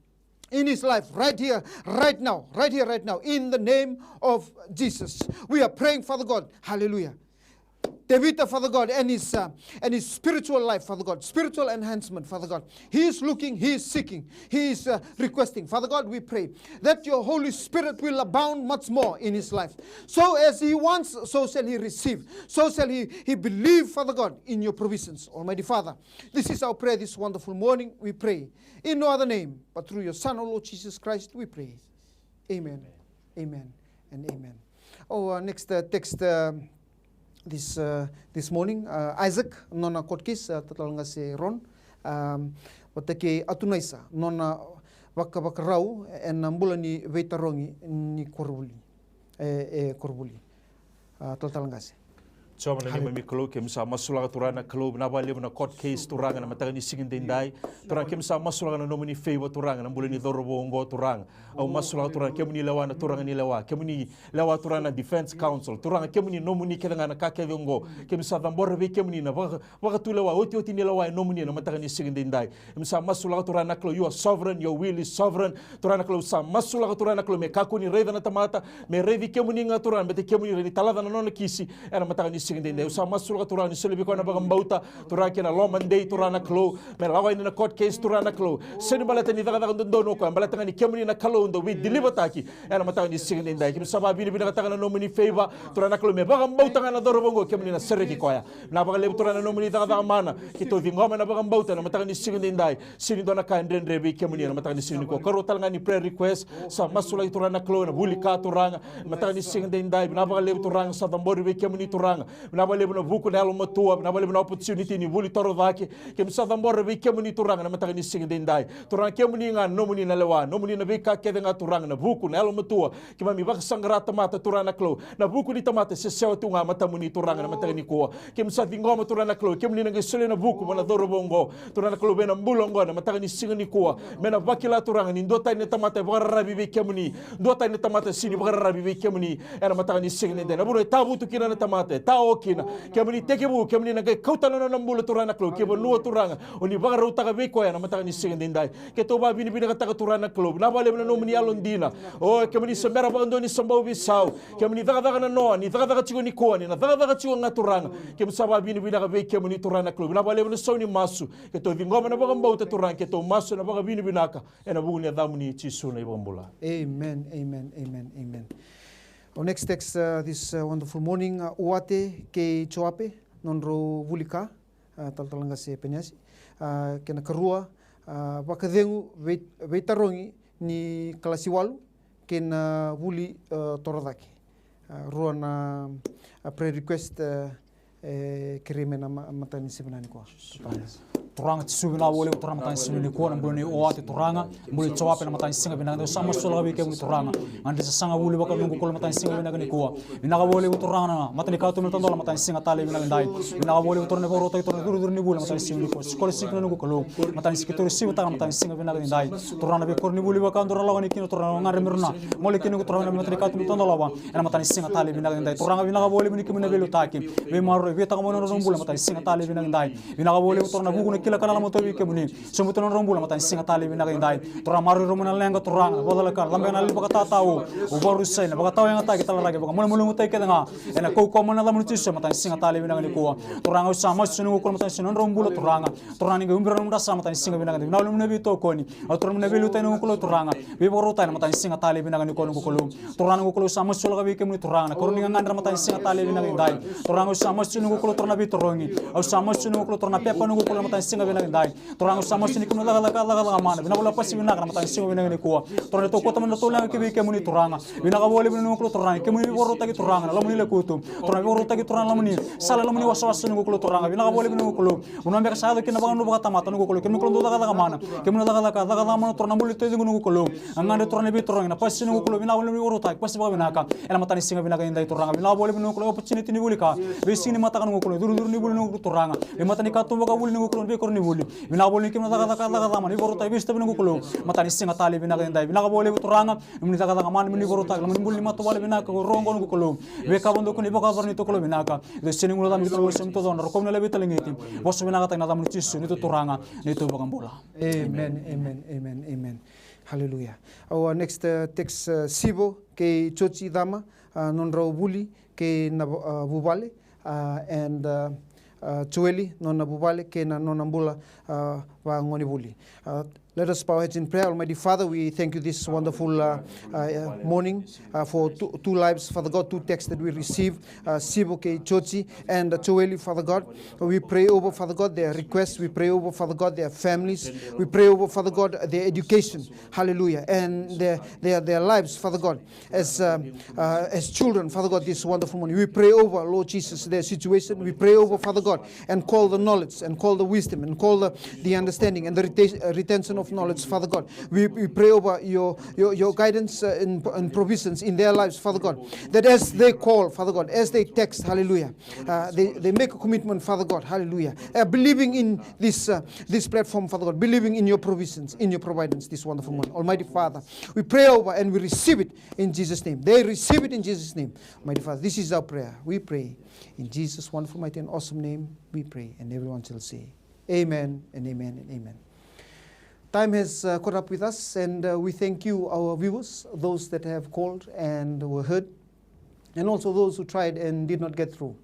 in his life right here, right now, right here, right now, in the name of Jesus. We are praying, Father God. Hallelujah. Tevita, Father God, and his uh, and his spiritual life, Father God, spiritual enhancement, Father God. He is looking, he is seeking, he is uh, requesting. Father God, we pray that your Holy Spirit will abound much more in his life. So as he wants, so shall he receive. So shall he he believe, Father God, in your provisions. Almighty Father, this is our prayer this wonderful morning. We pray in no other name but through your Son, O Lord Jesus Christ, we pray. Amen. Amen and amen. Oh, uh, next uh, text uh, this uh, this morning, uh, Isaac, nona court case, uh, talatala qase Ron, um, vata kei Atunaisa, nona vakavakarau ena bula ni veitarogi ni koronivuli. E, e koronivuli. Uh, talatala qase. Jiova na neimami Kalou, keimami sa masulaka Turaga na Kalou, vinaka vakalevu na court case Turaga na mataka ni siga edaidai. Turaga keimami sa masulaka na nomuni favor Turaga na bula ni cauravou oqo Turaga. Au masulaka Turaga kemuni lewa na Turaga ni lewa, kemuni lewa Turaga na defense counsel Turaga, kemuni nomuni kece ga na ka kece oqo. Keimami sa cabora vei kemuni na vaka, vakatulewa otioti ni lewa e nomuni na mataka ni siga edaidai. Keimami sa masulaka Turaga na Kalou, you are sovereign, your will is sovereign. Turaga na Kalou sa masulaka Turaga na Kalou me kakua ni raica na tamata, me raici kemuni ga Turaga, baleta kemuni rawa ni talaca na nona kisi ena mataka ni siga edaidai. Au sa masulaka Turaga ni solia vei koya na vakabauta Turaga kei na lomadei Turaga na Kalou, me lako yani na court case Turaga na Kalou. Sega ni baleta ni cakacaka dodonu o koya, baleta ga ni kemuni na Kalou dau veidelivataki ena mataka ni siga edaidai. Keimami sa vakavinavinakataka na nomuni favor Turaga na Kalou, me vakabauta ga na cauravou oqo kemuni na sereki koya. Vinaka vakalevu Turaga na nomuni cakacaka mana, keitou ciqoma na vakabauta ena mataka ni siga edaidai. Sega ni dua na ka e dredre vei kemuni ena mataka ni siga nikua. Karua tale ga ni prayer request, sa masulaki Turaga na Kalou ena vuli ka Turaga ena mataka ni siga edaidai. Vinaka vakalevu Turaga, sa cabori vei kemuni Turaga. Vinaka vakalevu na vuku na yalomatua, vinaka vakalevu na opportunity ni vuli toro cake. Keimami sa cabora vei kemuni Turaga na mataka ni siga edaidai. Turaga, kemuni ga, nomuni na lewa, nomuni na veika kece ga Turaga, na vuku na yalomatua. Keimami vakasaqara tamata Turaga na Kalou. Na vuku ni tamata se sewa tu ga matamuni Turaga na mataka nikua. Keimami sa ciqoma Turaga na Kalou, kemuni na qai solia na vuku vua na cauravou oqo. Turaga na Kalou, vei na bula oqo na mataka ni siga nikua, me na vakila Turaga ni dua tani na tamata e vakararavi vei kemuni, dua tani na tamata e sega ni vakararavi vei kemuni. Ena mataka ni siga nidai, na vanua e tavutu kina na tamata, e tao kina, kemuni tekivu, kemuni na qai kauta na nona bula Turaga na Kalou ki vanua Turaga o ni vakarautaka vei koya ena mataka ni siga nidai. Keitou vakavinavinakataka Turaga na Kalou, vinaka vakalevu na nomuni yalodina. O kemuni se bera vakadua ni sa bau veisau, kemuni cakacaka na noa, ni cakacaka tiko nikua, ni na cakacaka tiko ga Turaga. Keimami sa vakavinavinaka vei kemuni Turaga na Kalou, vinaka vakalevu na sau ni masu. Keitou ciqoma na vakabauta Turaga, keitou masu ena vakavinavinaka ena vuku ni yacamuni Jisu na iVakabula. Amen, amen, amen, amen. Our next text, uh, this, uh, wonderful morning, uh, Uate kei Joape, nodrau vuli ka, uh, talatala qase Peniasi. Uh, kena karua, uh, vakacegu vei, veitarogi ni kalasi walu, kei na vuli, uh, toro cake. Uh, rua na, uh, prayer request, uh, e kerei mai na ma-, mataka ni siga vinaka nikua. Turaga Jisu, vinaka vakalevu Turaga mataka ni siga nikua, na bula nei Oate Turaga, bula nei Joape na mataka ni siga vinaka, dou sa masulaka vei kemuni Turaga. Gadreva ni sasaga vuli vakanuqu Kalou mataka ni siga vinaka nikua. Vinaka vakalevu Turaga na matanikatuba ni tadola mataka ni siga talei vinaka nidai. Vinaka vakalevu Turaga na vakarautaki Turaga na curucuru ni vuli mataka ni siga nikua. Scholarship na noqu Kalou. Mataka ni siga keitou receive-taka mataka ni siga vinaka nidai. Turaga na veikoronivuli vaka dou ra lako yani kina Turaga, gadreva me ra na mole kina noqu Turaga na matanikatuba ni tadola. Ena mataka ni siga talei vinaka nidai. Turaga vinaka vakalevu ni kemuni na veiliutaki. Veimaroroi, veitaka mai na nodra bula mataka ni siga talei vinaka nidai. Vinaka vakalevu Turaga na vuku na kila ka na lama tovi kemuni. Sobu tu na nodra bula mataka ni siga talei vinaka nidai. Turaga maroroi ira mai na leqa Turaga, na vakacalaka, na labe na lili vakatatau. O vakarusai, na vakatawayagataki, talaraki, vakamalumalumutaki kece ga. Ena kaukaua mai na yacamuni Jisu mataka ni siga talei vinaka nikua. Turaga au sa masu noqu Kalou mataka ni siga nodra bula Turaga. Turaga ni qai ubira na nomudra sa mataka ni siga vinaka nidai. Vinaka vakalevu na veitokoni. Au Turaga na veiliutaki noqu Kalou Turaga. Veivakarautaki na mataka ni siga talei vinaka nidai noqu Kalou. Turaga noqu Kalou sa masulaka vei kemuni Turaga. Na karua ni gagadre na mataka ni siga talei vinaka nidai. Turaga au sa masu noqu Kalou Turaga na veitarogi. Au sa masu noqu Kalou Turaga na pepa noqu Kalou na mataka ni siga vinaka nidai. Turaga au sa masu ni kemuni cakacaka, cakacaka mana. Vinaka vakalevu pasi vinaka na mataka ni siga vinaka nikua. Turaga ni tou kauta mai na tou leqa ki vei kemuni Turaga. Vinaka vakalevu noqu Kalou Turaga. Kemuni veivakarautaki Turaga na loma ni lekutu. Turaga veivakarautaki Turaga na loma ni sala, loma ni wasawasa noqu Kalou Turaga. Vinaka vakalevu noqu Kalou. Vanua beka sa yaco kina vakanuinui vakatamata noqu Kalou, kemuni Kalou dou cakacaka mana. Kemuni na cakacaka, cakacaka mana Turaga na bula ni taciqu noqu Kalou. Gagadre Turaga ni veitarogi na pasi noqu Kalou, vinaka vakalevu ni vakarautaki, pasi vakavinaka. Ena mataka ni siga vinaka nidai Turaga, vinaka vakalevu noqu Kalou, opportunity ni vuli ka. Veisiga ni mataka noqu Kalou, curucuru ni vuli noqu Turaga. Veimatanikatuba vakavuli noqu Kalou, veikoronivuli. Vinaka vakalevu ni kemuni na cakacaka, cakacaka mana, ni vakarautaki, veisitavi noqu Kalou. Mataka ni siga talei vinaka nidai, vinaka vakalevu Turaga. Nomuni cakacaka mana, nomuni vakarautaki, nomuni bula ni matavuvale vinaka, ko rogo noqu Kalou. Veika vakadua ko ni vakayacora ni tou Kalou vinaka. Io sega ni guilecava me keitou na vosa me tou cona, rokovi na levu i taligiti. Vosa vinakataki na yacamuni Jisu, neitou Turaga, neitou iVakabula. Amen, amen, amen, amen. Hallelujah. Our next, uh, text, uh, Sivo kei Joji Cama, uh, nodrau vuli kei na, uh, vuvale, uh, and, uh, uh, Joeli, nona vuvale kei na nona bula, uh, vagonevuli. Uh, let us bow heads in prayer. Almighty Father, we thank you this wonderful, uh, uh, uh, morning, uh, for two, two lives, Father God, two texts that we receive, uh, Sivo kei Joji and, uh, Joeli, Father God. We pray over, Father God, their requests. We pray over, Father God, their families. We pray over, Father God, their education. Hallelujah. And their, their, their lives, Father God, as, um, uh, as children, Father God, this wonderful morning. We pray over, Lord Jesus, their situation. We pray over, Father God, and call the knowledge, and call the wisdom, and call the, the understanding, and the reta-, uh, retention of knowledge, Father God. We, we pray over your, your, your guidance, uh, and, and provisions in their lives, Father God. That as they call, Father God, as they text, hallelujah, uh, they, they make a commitment, Father God, hallelujah. Uh, believing in this, uh, this platform, Father God, believing in your provisions, in your providence this wonderful morning. Almighty Father, we pray over and we receive it in Jesus' name. They receive it in Jesus' name. Almighty Father, this is our prayer. We pray in Jesus' wonderful, mighty, and awesome name. We pray, and everyone shall say, Amen and amen and amen. Time has, uh, caught up with us, and, uh, we thank you, our viewers, those that have called and were heard, and also those who tried and did not get through.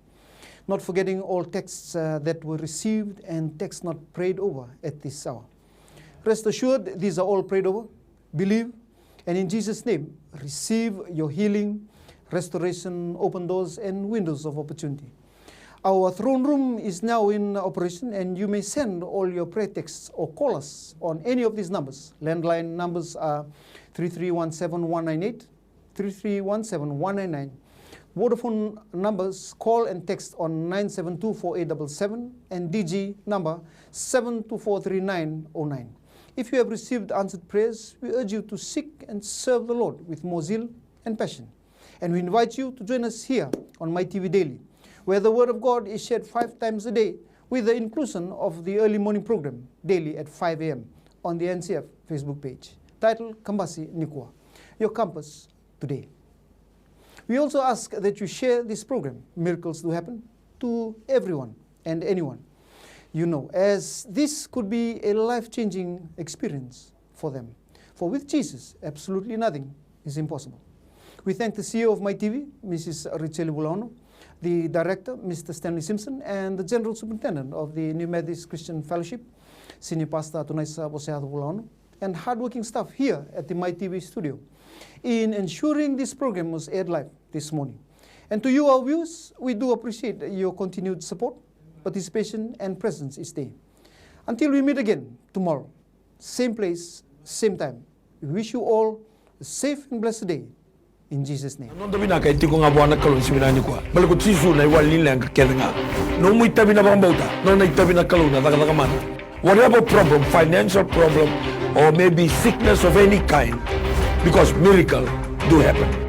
Not forgetting all texts, uh, that were received and texts not prayed over at this hour. Rest assured, these are all prayed over. Believe, and in Jesus' name, receive your healing, restoration, open doors, and windows of opportunity. Our throne room is now in operation, and you may send all your prayer texts or call us on any of these numbers. Landline numbers are three three one seven one nine eight, three three one seven one nine nine. Vodafone numbers, call and text on nine seven two four eight double seven and D G number seven two four three nine oh nine. If you have received answered prayers, we urge you to seek and serve the Lord with more zeal and passion. And we invite you to join us here on My T V Daily, where the Word of God is shared five times a day with the inclusion of the early morning program daily at five a m on the N C F Facebook page, titled Kambasi Nikua, Your Compass Today. We also ask that you share this program, Miracles Do Happen, to everyone and anyone you know, as this could be a life-changing experience for them. For with Jesus, absolutely nothing is impossible. We thank the C E O of My T V, Missus Richeli Vulaono, the director, Mister Stanley Simpson, and the general superintendent of the New Methodist Christian Fellowship, Senior Pastor Tunaisa Voseaco Vulaono, and hardworking staff here at the My T V studio in ensuring this program was aired live this morning. And to you, our viewers, we do appreciate your continued support, participation, and presence each day. Until we meet again tomorrow, same place, same time, we wish you all a safe and blessed day in Jesus' name. Na noda vinaka e tiko ga vua na Kalou ni siga vinaka nikua. Baleta ko Jisu na iwali ni leqa kece ga. Nomu itavi na vakabauta, nona itavi na Kalou na cakacaka mana. Whatever problem, financial problem, or maybe sickness of any kind, because miracle do happen.